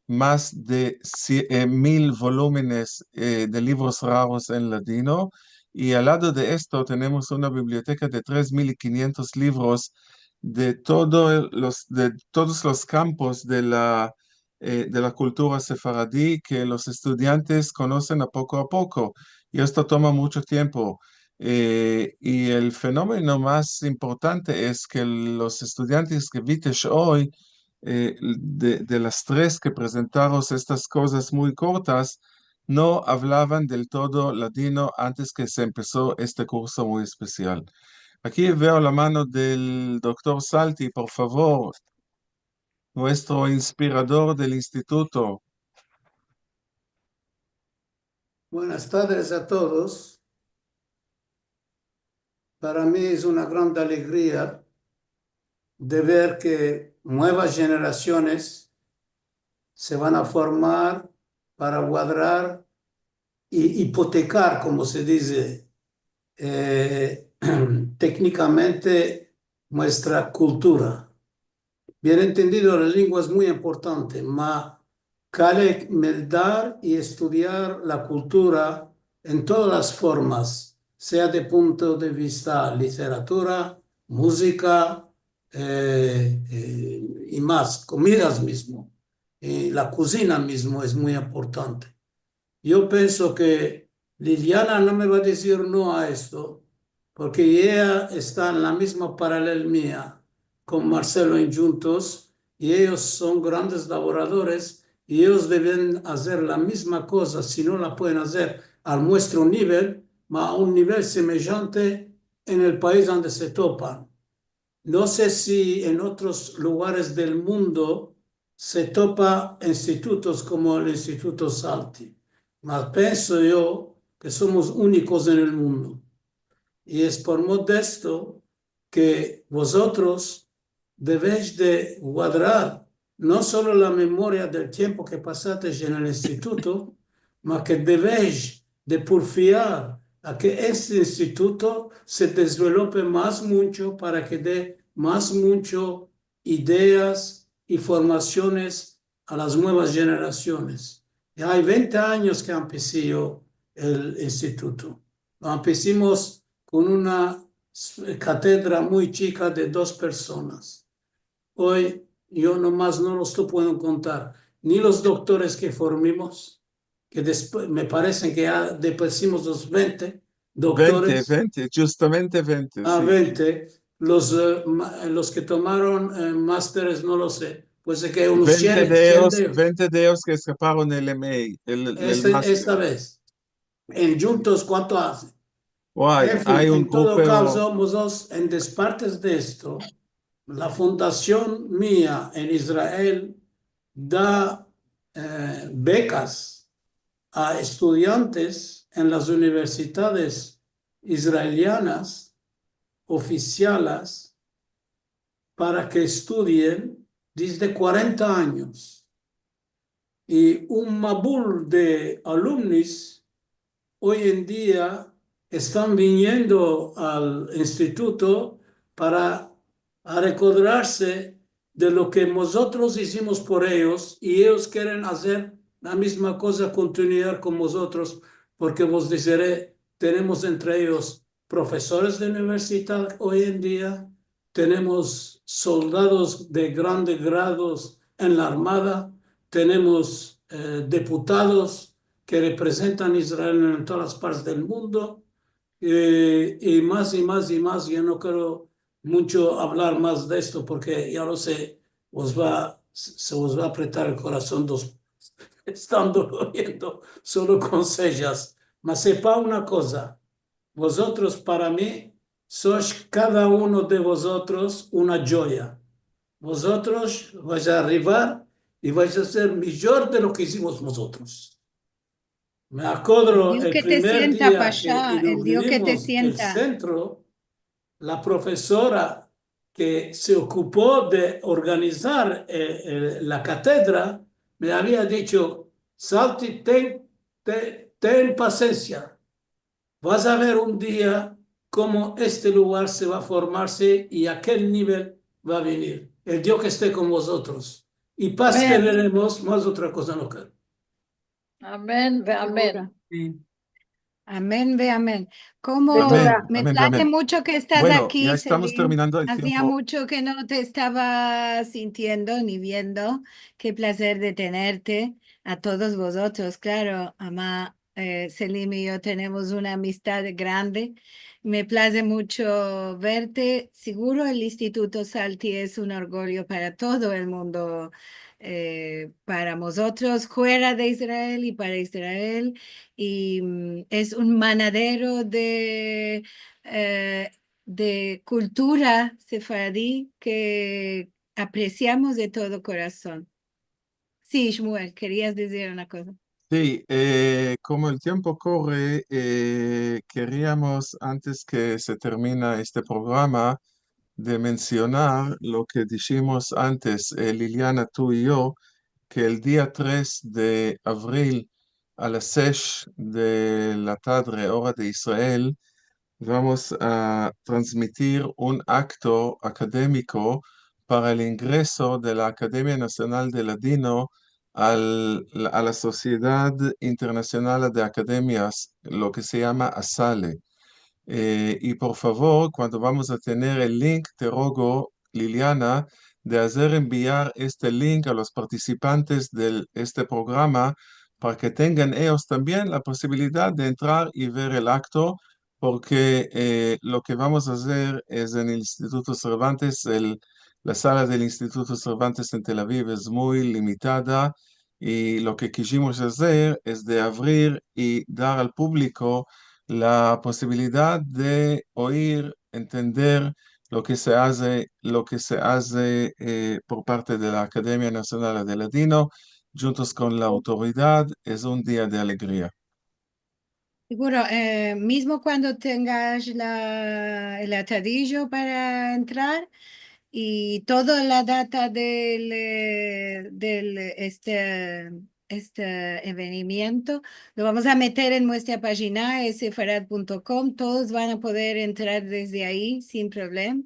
mas de sie-, eh, mil volumenes, eh, de livros raros en ladino, i al lado de esto tenemos una biblioteka de tres mil i kinientos livros de todo el, los, de todos los kampos de la, eh, de la kultura sefaradi ke los estudiantes konosen a poko a poko, i esto toma muncho tiempo. Eh, i el fenomeno mas importante es ke los estudiantes ke vites oy, eh, de, de las tres ke prezentaron estas kozas muy kortas, no avlavan del todo ladino antes ke se empeso este kurso muy espesial. Aki veo la mano del doktor Salti, por favor, muestro inspirador del instituto. Buenas tardes a todos. Para mi es una grande alegria de ver ke muevas jenerasiones se van a formar para guadrar i ipotekar, komo se dize, eh, teknikamente, muestra kultura. Bien entendido, la lengua es muy importante, ma kale meldar i estudiar la kultura en todas las formas, sea de punto de vista literatura, muzika, eh, eh, i mas, komidas mizmo, i la kuzina mizmo es muy importante. Yo penso ke Liliana no me va a dizir no a esto, porke eya esta en la mizma paralel mia kon Marcelo en Djuntos, i eyos son grandes lavoradores, i eyos deven azer la mizma koza, si no la pueden azer al muestro nivel, ma a un nivel semejante en el pais ande se topan. No se si en otros lugares del mundo se topa institutos komo el Instituto Salti, mas penso yo ke somos unikos en el mundo. I es por modesto ke vozotros devesh de guadrar no solo la memoria del tiempo ke pasatesh en el instituto, ma ke devesh de purfiar a ke este instituto se dezvelope mas muncho para ke de mas muncho ideas, i formasiones a las muevas jenerasiones. Ya ay vente anyos ke empesi yo el instituto. Lo empesimos kon una s-, katedra muy chika de dos personas. Oy yo nomas no los puedo kontar, ni los doktores ke formimos, ke despues, me parese ke ya depasimos los vente doktores. Vente, vente, djustamente vente, si. Vente. Los, e, ma-, los ke tomaron, e, masteres, no lo se. Puede ser ke unos sien, sien de eyos. Vente de eyos ke eskaparon el M A, el, el master. Esta vez. En djuntos, kuanto aze? Ay, en fin, ay un grupo. En todo kazo, mozotros, en despartes de esto, la fundasion mia en Israel da, e, bekas a estudiantes en las universidades israelianas ofisiales para ke estudien desde kuarenta anyos. I un mabul de alumnos oy en dia estan viniendo al instituto para rekodrarse de lo ke mozotros izimos por eyos, i eyos keren azer la mizma koza, kontinuar kon mozotros, porke vos dizere, tenemos entre eyos profesores de universidad oy en dia, tenemos soldados de grande grados en la armada, tenemos, e, deputados ke reprezentan Israel en todas las partes del mundo, e, i mas, i mas, i mas. Yo no kero muncho avlar mas de esto, porke ya lo se, vos va, se vos va apretar el korason dos, estando oyendo solo konsejas. Mas sepa una koza, vozotros para mi sois, kada uno de vozotros, una djoya. Vozotros vais a arrivar i vais a ser mijor de lo ke izimos mozotros. Me akodro el primer dia ke inauguramos el sentro, la profesora ke se okupo de organizar, e, e, la katedra me avia dicho: "Salti, ten, te-, ten pasensia. Vas a ver un dia komo este lugar se va a formarse i a ke nivel va a venir. El Dio ke este kon vozotros. I pas teneremos, mas otra koza no kero." Amen ve amen. Seguro. Amen ve amen. Komo me plaze muncho ke estas aki, Selim. Azia muncho ke no te estava sintiendo ni viendo. Ke plazer de tenerte a todos vozotros, klaro, ama, e, Selim i yo tenemos una amistad grande. Me plaze muncho verte. Seguro el Instituto Salti es un orgulyo para todo el mundo, e, para mozotros fuera de Israel i para Israel. I, mm, es un manadero de, e, de kultura sefaradi ke apresiamos de todo korason. Si, Shmuel, kerias dizir una koza. Si, e, komo el tiempo korre, e, keriamos, antes ke se termina este programa, de mensionar lo ke dishimos antes, e, Liliana, tu i yo, ke el dia tres de avril a las sesh de la tadre, ora de Israel, vamos a transmitir un akto akademiko para el ingreso de la Akademia Nasional de Ladino al, a la Sosiedad Internasional de Akademias, lo ke se yama ASALE. E, i por favor, kuando vamos a tener el link, te rogo, Liliana, de azer enviar este link a los partisipantes de este programa para ke tengan eyos tambien la posibilidad de entrar i ver el akto, porke, e, lo ke vamos a azer es en el Instituto Cervantes, el, la sala del Instituto Cervantes en Tel Aviv es muy limitada, i lo ke kishimos azer es de avrir i dar al publiko la posibilidad de oir, entender lo ke se aze, lo ke se aze, e, por parte de la Akademia Nasional de Ladino, djuntos kon la autoridad. Es un dia de alegria. Seguro, e, mizmo kuando tengas la, el atadijo para entrar i toda la data del, e, del, este, este evenimiento, lo vamos a meter en muestra pajina, sefarad punto com. Todos van a poder entrar desde ayi sin problema.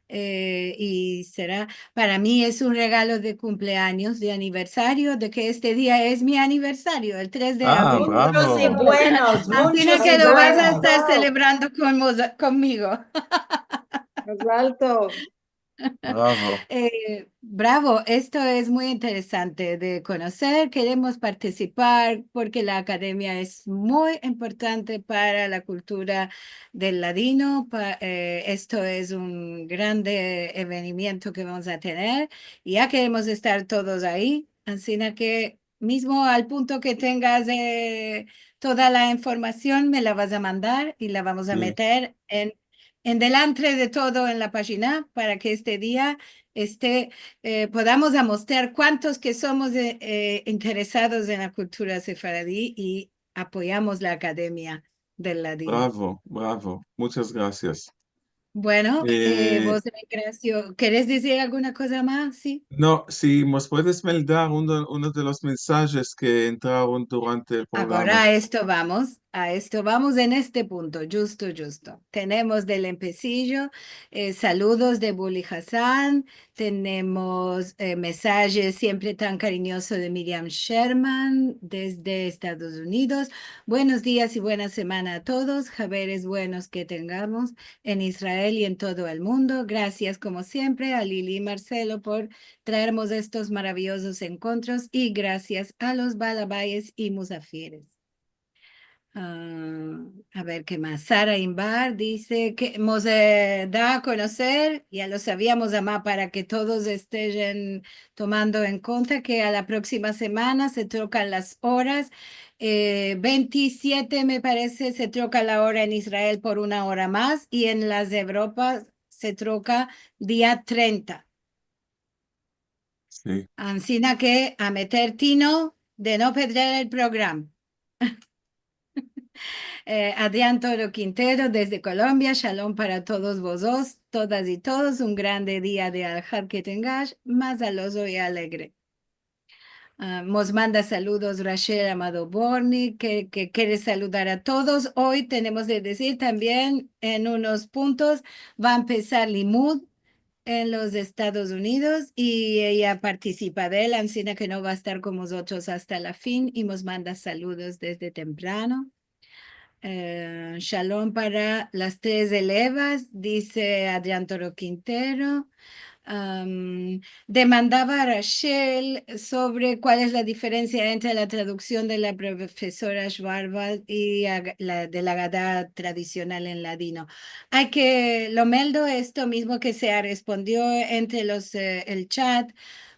eh, i sera, para mi es un regalo de kumpleanyos, de aniversario, de ke este dia es mi aniversario, el tres de abril. Munchos i buenos, Ansina ke lo vas a estar selebrando kon mozo-, konmigo. Mazal tov. Bravo. Eh, bravo, esto es muy interesante de konoser. Keremos partisipar porke la akademia es muy importante para la kultura del ladino. Pa-, eh, esto es un grande evenimiento ke vamos a tener. I ya keremos estar todos ayi. Ansina ke mizmo al punto ke tengas, eh, toda la informasion, me la vas a mandar i la vamos a meter en, en delantre de todo en la pajina para ke este dia este, eh, podamos amostrar kuantos ke somos, eh, eh, interesados en la kultura sefaradi i apoyamos la akademia del ladino. Bravo, bravo. Munchas grasias. Bueno, eh, Eh, vos, Engracio, keres dizir alguna koza mas? Si. No, si mos puedes meldar uno, uno de los mensajes ke entraron durante el programa. Agora a esto vamos, a esto vamos en este punto, djusto, djusto. Tenemos del empesijo, eh, saludos de Buli Hassan, tenemos, eh, mensajes siempre tan karinyoso de Miriam Sherman desde Estados Unidos. Buenos dias i buena semana a todos, haberes buenos ke tengamos en Israel i en todo el mundo. Grasias, komo siempre, a Lili i Marcelo por traermos estos maraviyozos enkontros i grasias a los balabayes i musafires. Ah, a ver ke mas. Sara Imbar dize ke mos, eh, da a konoser, ya lo saviamos, ama para ke todos estejen tomando en konta ke a la proksima semana se trokan las oras. Eh, ventisiete, me parese, se troka la ora en Israel por una ora mas i en las Evropas se troka dia trenta. Si. Ansina ke a meter tino de no pedrer el programa. Eh, Adrian Toro Quintero desde Colombia, shalom para todos vozos, todas i todos, un grande dia de Alhad ke tengash, mazalos i alegre. Ah, mos manda saludos Rachel Amado Borni, ke, ke kere saludar a todos. Oy tenemos de dizir tambien en unos puntos va a empesar limud en los Estados Unidos i eya partisipa de el, ansina ke no va a estar kon mozotros asta la fin i mos manda saludos desde temprano. Eh, shalom para las tres elevas, dize Adrian Toro Quintero. Am, demandava a Rachel sovre kual es la diferensia entre la traduksion de la profesora Schwarwald i aga-, la, de la Agada tradisional en ladino. Ay ke, lo meldo esto mizmo ke se respondio entre los, eh, el chat,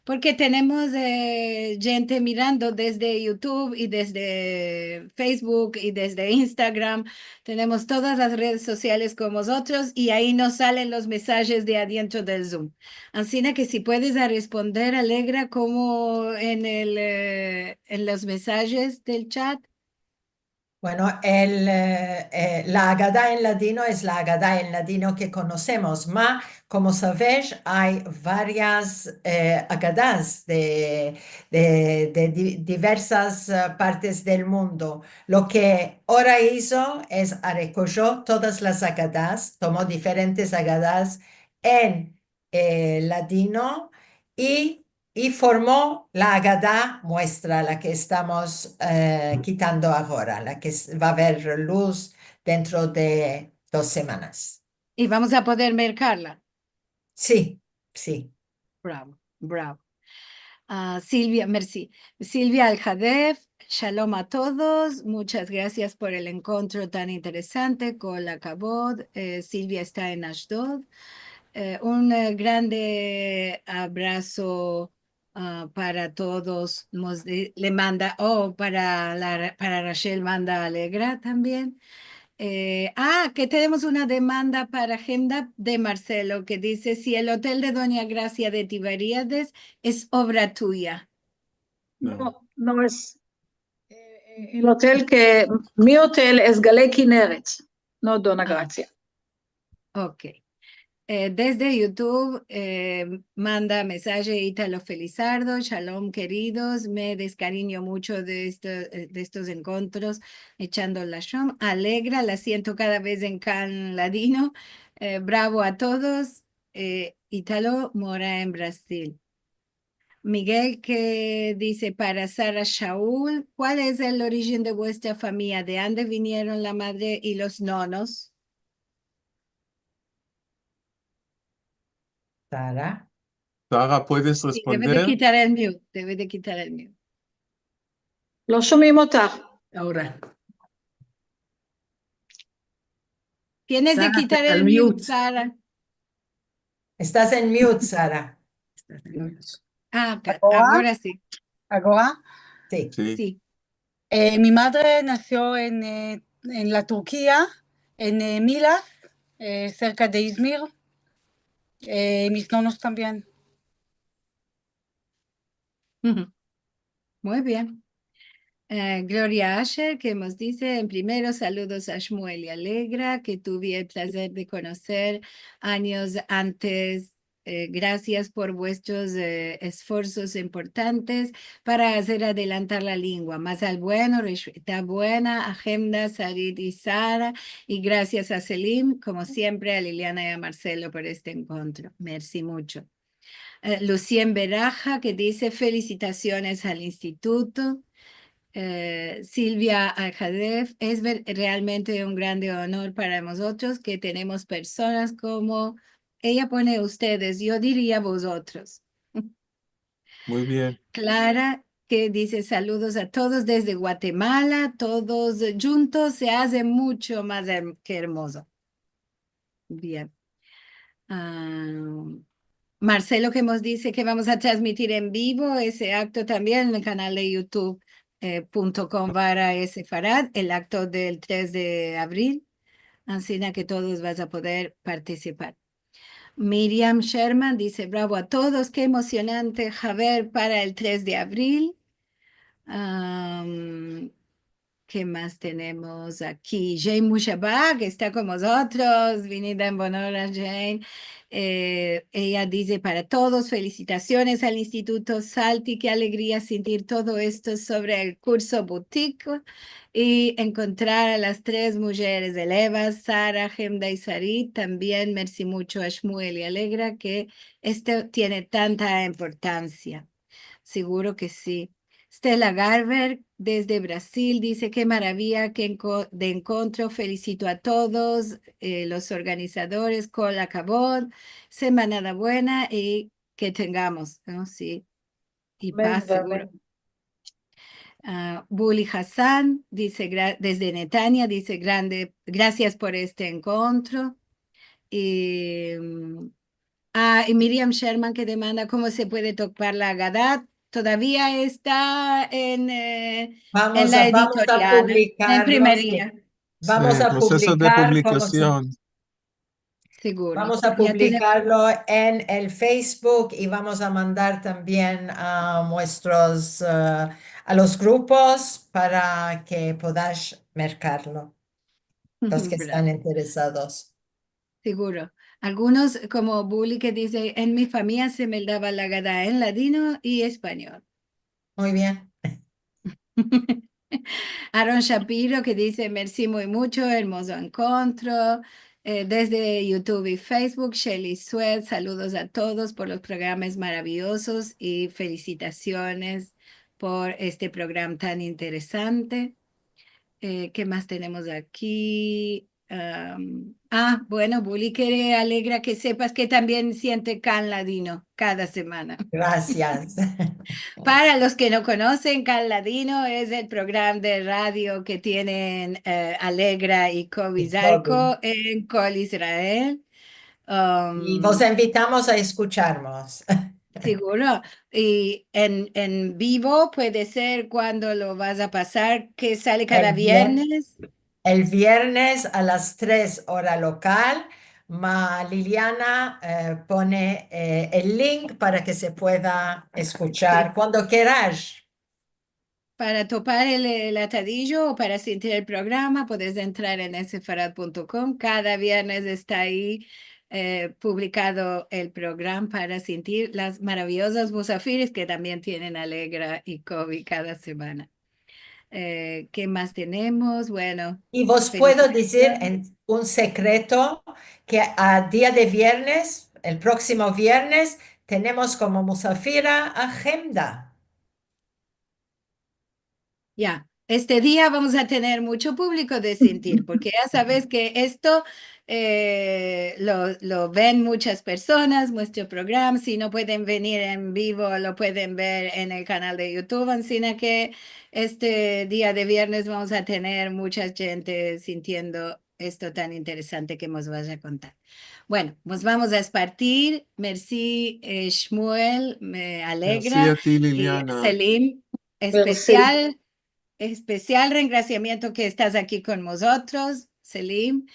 porke tenemos, eh, djente mirando desde YouTube i desde Facebook i desde Instagram. Tenemos todas las redes sosiales kon mozotros i ayi nos salen los mensajes de adientro del Zoom. Ansina ke si puedes a responder, Alegra, komo en el, eh, en los mensajes del chat. Bueno, el, eh, eh, la Agada en ladino es la Agada en ladino ke konosemos, ma, komo savesh, ay varias, eh, Agadas de, de, de di-, diversas, eh, partes del mundo. Lo ke Ora izo es arekojo todas las Agadas, tomo diferentes Agadas en, eh, ladino i, i formo la Agada muestra, la ke estamos, eh, kitando agora, la ke s-, va a aver luz dentro de dos semanas. I vamos a poder merkarla. Si, si. Bravo, bravo. Ah, Silvia, mersi. Silvia Alhadef, shalom a todos. Muchas grasias por el enkontro tan interesante. Kol hakavod. Eh, Silvia esta en Ashdod. Eh, un, eh, grande abraso, ah, para todos. Mos di-, le manda, o para la, para Rachel manda Alegra tambien. Eh, ah, ke tenemos una demanda para agenda de Marcelo, ke dize si el otel de Donya Grasia de Tiberíades es ovra tuya. No, no es. Eh, eh, el otel ke, mi otel es Gale Kineret, no Donya Grasia. Ok. Eh, desde YouTube, eh, manda mensaje Italo Felizardo, shalom keridos, me deskarinyo muncho de esto, eh, de estos enkontros, echando lashon, Alegra, la siento kada vez en Kan Ladino. Eh, bravo a todos. eh, Italo mora en Brasil. Miguel ke dize para Sara Shaul, kual es el orijen de vuestra famiya? De ande vinieron la madre i los nonos? Sara. Sara, puedes responder? Si, deve de kitar el mute, deve de kitar el mute. Lo shomim otak. Agora. Tienes de kitar el mute, Sara. Estas en mute, Sara. Estas en mute. Ah, pe-, agora si. Agora? Si. Si. Si. Eh, mi madre nació en, eh, en la Turquía, en, eh, Milas, eh, serka de Izmir. Eh, mis nonos tambien. Muy bien. Eh, Gloria Asher, ke mos dize, en primero, saludos a Shmuel i Alegra, ke tuve el plazer de konoser anyos antes. Eh, grasias por vuestros, eh, esforsos importantes para azer adelantar la lengua. Mazal bueno, Reshita buena, a Hemda, Sarit i Sara, i grasias a Selim, komo siempre, a Liliana i a Marcelo por este enkontro. Mersi muncho. Eh, Lucien Beraja, ke dize, felisitasiones al instituto. Eh, Silvia Alhadef, es ver-, realmente un grande onor para mozotros ke tenemos personas komo, eya pone ustedes, yo diria vozotros. Muy bien. Clara, ke dize, saludos a todos desde Guatemala, todos djuntos se aze muncho mas her-, ke ermozo. Bien. Ah, Marcelo ke mos dize ke vamos a transmitir en bivo ese akto tambien en el kanal de YouTube, eh, punto com barra Sefarad, el akto del tres de avril, ansina ke todos vas a poder partisipar. Miriam Sherman dize, bravo a todos, ke emosionante haber para el tres de avril. Am, Ke mas tenemos aki? Jane Mushaba, ke esta kon mozotros. Vinida en bon ora, Jane. Eh, eya dize, para todos, felisitasiones al Instituto Salti. Ke alegria sentir todo esto sovre el kurso butik i enkontrar a las tres mujeres elevas, Sara, Hemda i Sarit. Tambien mersi muncho a Shmuel i Alegra, ke esto tiene tanta importansia. Siguro ke si. Stella Garber, desde Brasil, dize, ke maraviya ke enko-, de enkontro. Felisito a todos, eh, los organizadores, kol hakavod, semanada buena i ke tengamos, no? Si. I paz, siguro. Ah, Buli Hassan, dize, gra-, desde Netanya, dize, grande, grasias por este enkontro. I, mm, Ah, i Miriam Sherman ke demanda komo se puede topar la Agada. Todavia esta en, eh, en la editorial, en primeria. Vamos a publikarlo. Vamos a publikarlo komo se, vamos a publikarlo en el Facebook i vamos a mandar tambien a muestros, eh, a los grupos para ke podash merkarlo, los ke estan interesados. Siguro. Algunos, komo Buli, ke dize, en mi famiya se meldava la Agada en ladino i espanyol. Muy bien. Aaron Shapiro, ke dize, mersi muy muncho, ermozo enkontro. Eh, desde YouTube i Facebook, Shelly Suez, saludos a todos por los programas maraviyozos i felisitasiones por este programa tan interesante. Eh, ke mas tenemos aki? Am, ah, bueno, Buli, ke alegra ke sepas ke tambien siente Kan Ladino kada semana. Grasias. Para los ke no konosen, Kan Ladino es el programa de radio ke tienen, eh, Alegra i Kobi Zarko en Kol Israel. I vos invitamos a eskucharmos. Siguro. I en, en bivo puede ser kuando lo vas a pasar, ke sale kada viernes. El viernes a las tres ora lokal, ma Liliana, eh, pone, eh, el link para ke se pueda eskuchar kuando keras. Para topar el, el atadijo o para sentir el programa, puedes entrar en sefarad punto com. Kada viernes esta ayi, eh, publikado el programa para sentir las maraviyozas musafiris ke tambien tienen Alegra i Kobi kada semana. Eh, ke mas tenemos? Bueno, i vos puedo dizir en un sekreto ke a dia de viernes, El proksimo viernes tenemos komo musafira a Hemda. Ya, este dia vamos a tener mucho publiko de sintir, porke ya saves ke esto, eh, lo, lo ven muchas personas, muestro programa. Si no pueden venir en bivo, lo pueden ver en el kanal de YouTube. Ansina ke este dia de viernes vamos a tener mucha djente sintiendo esto tan interesante ke mos vas a kontar. Bueno, mos vamos a espartir. Mersi, eh, Shmuel, me alegra. Mersi a ti, Liliana. I Selim, espesial, espesial rengrasiamiento ke estas aki kon mozotros, Selim,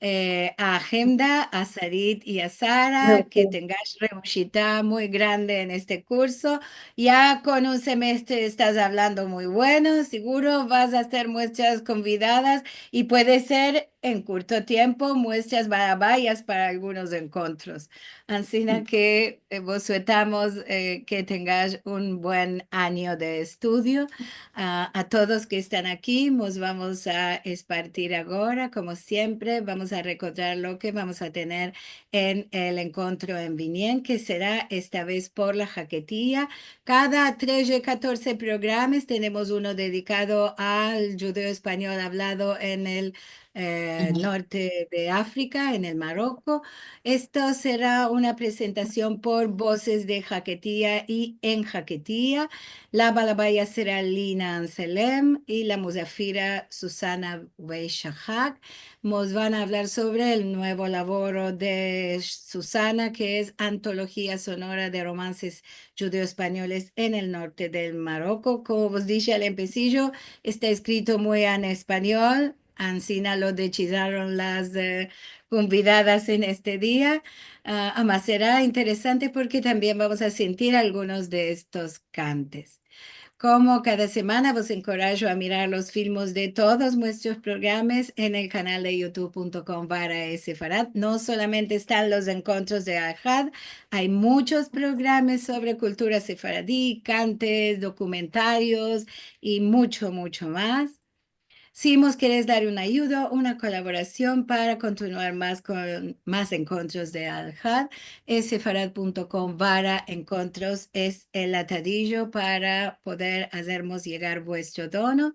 eh, a Hemda, a Sarit i a Sara, ke tengash rebushita muy grande en este kurso. Ya kon un semestre estas avlando muy bueno, siguro vas a ser muestras konvidadas i puede ser en kurto tiempo muestras balabayas para algunos enkontros. Ansina ke, eh, vos suetamos, eh, ke tengash un buen anyo de estudio. A, a todos ke estan aki, mos vamos a espartir agora, komo siempre, vamos a rekodrar lo ke vamos a tener en el enkontro en Vinyen, ke sera esta vez por la Haketia. Kada trese, katorze programas tenemos uno dedikado al djudeo-espanyol avlado en el, eh, norte de Afrika, en el Maroko. Esto sera una presentasion por Vozes de Haketia i en Haketia. La balabaya sera Lina Anselem i la musafira Susana Weishahak. Mos van a avlar sovre el muevo lavoro de Susana, ke es Antolojia Sonora de Romanses Djudeo-Espanyoles en el Norte del Maroko. Komo vos dishe al empesijo, esta eskrito muy en espanyol, ansina lo desizaron las, eh, konvidadas en este dia. A, ama sera interesante porke tambien vamos a sintir algunos de estos kantes. Komo kada semana, vos enkorajo a mirar los filmos de todos muestros programas en el kanal de youtube punto com barra sefarad. No solamente estan los enkontros de Alhad, ay muchos programas sovre kultura sefaradi, kantes, dokumentarios i mucho, mucho mas. Si mos keres dar un ayudo, una kolaborasion para kontinuar mas kon, mas enkontros de Alhad, sefarad punto com barra enkontros es el atadijo para poder azermos yegar vuestro dono.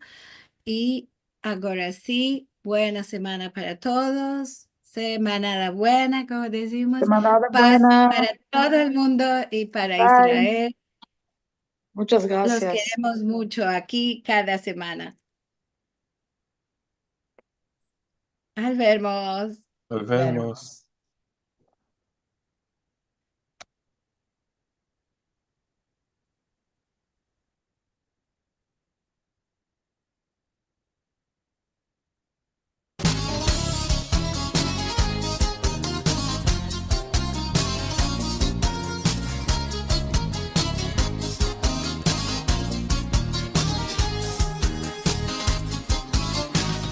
I agora si, buena semana para todos. Semanada buena, komo dizimos. Semanada buena. Pas para todo el mundo i para Israel. Muchas grasias. Los keremos mucho aki kada semana. Al vermos. Al vermos.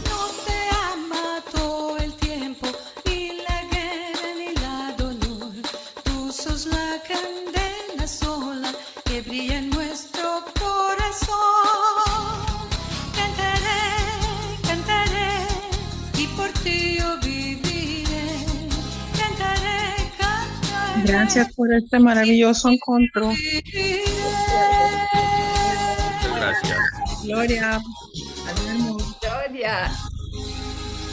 No te ama todo el tiempo, ni la guerra ni la dolor. Tu sos la kandela sola ke brilla en muestro korason. Kantare, kantare, i por ti yo bivire. Kantare, kantare. Grasias por este maraviyozo enkontro. Muchas grasias. Gloria. Nos vemos. Gloria.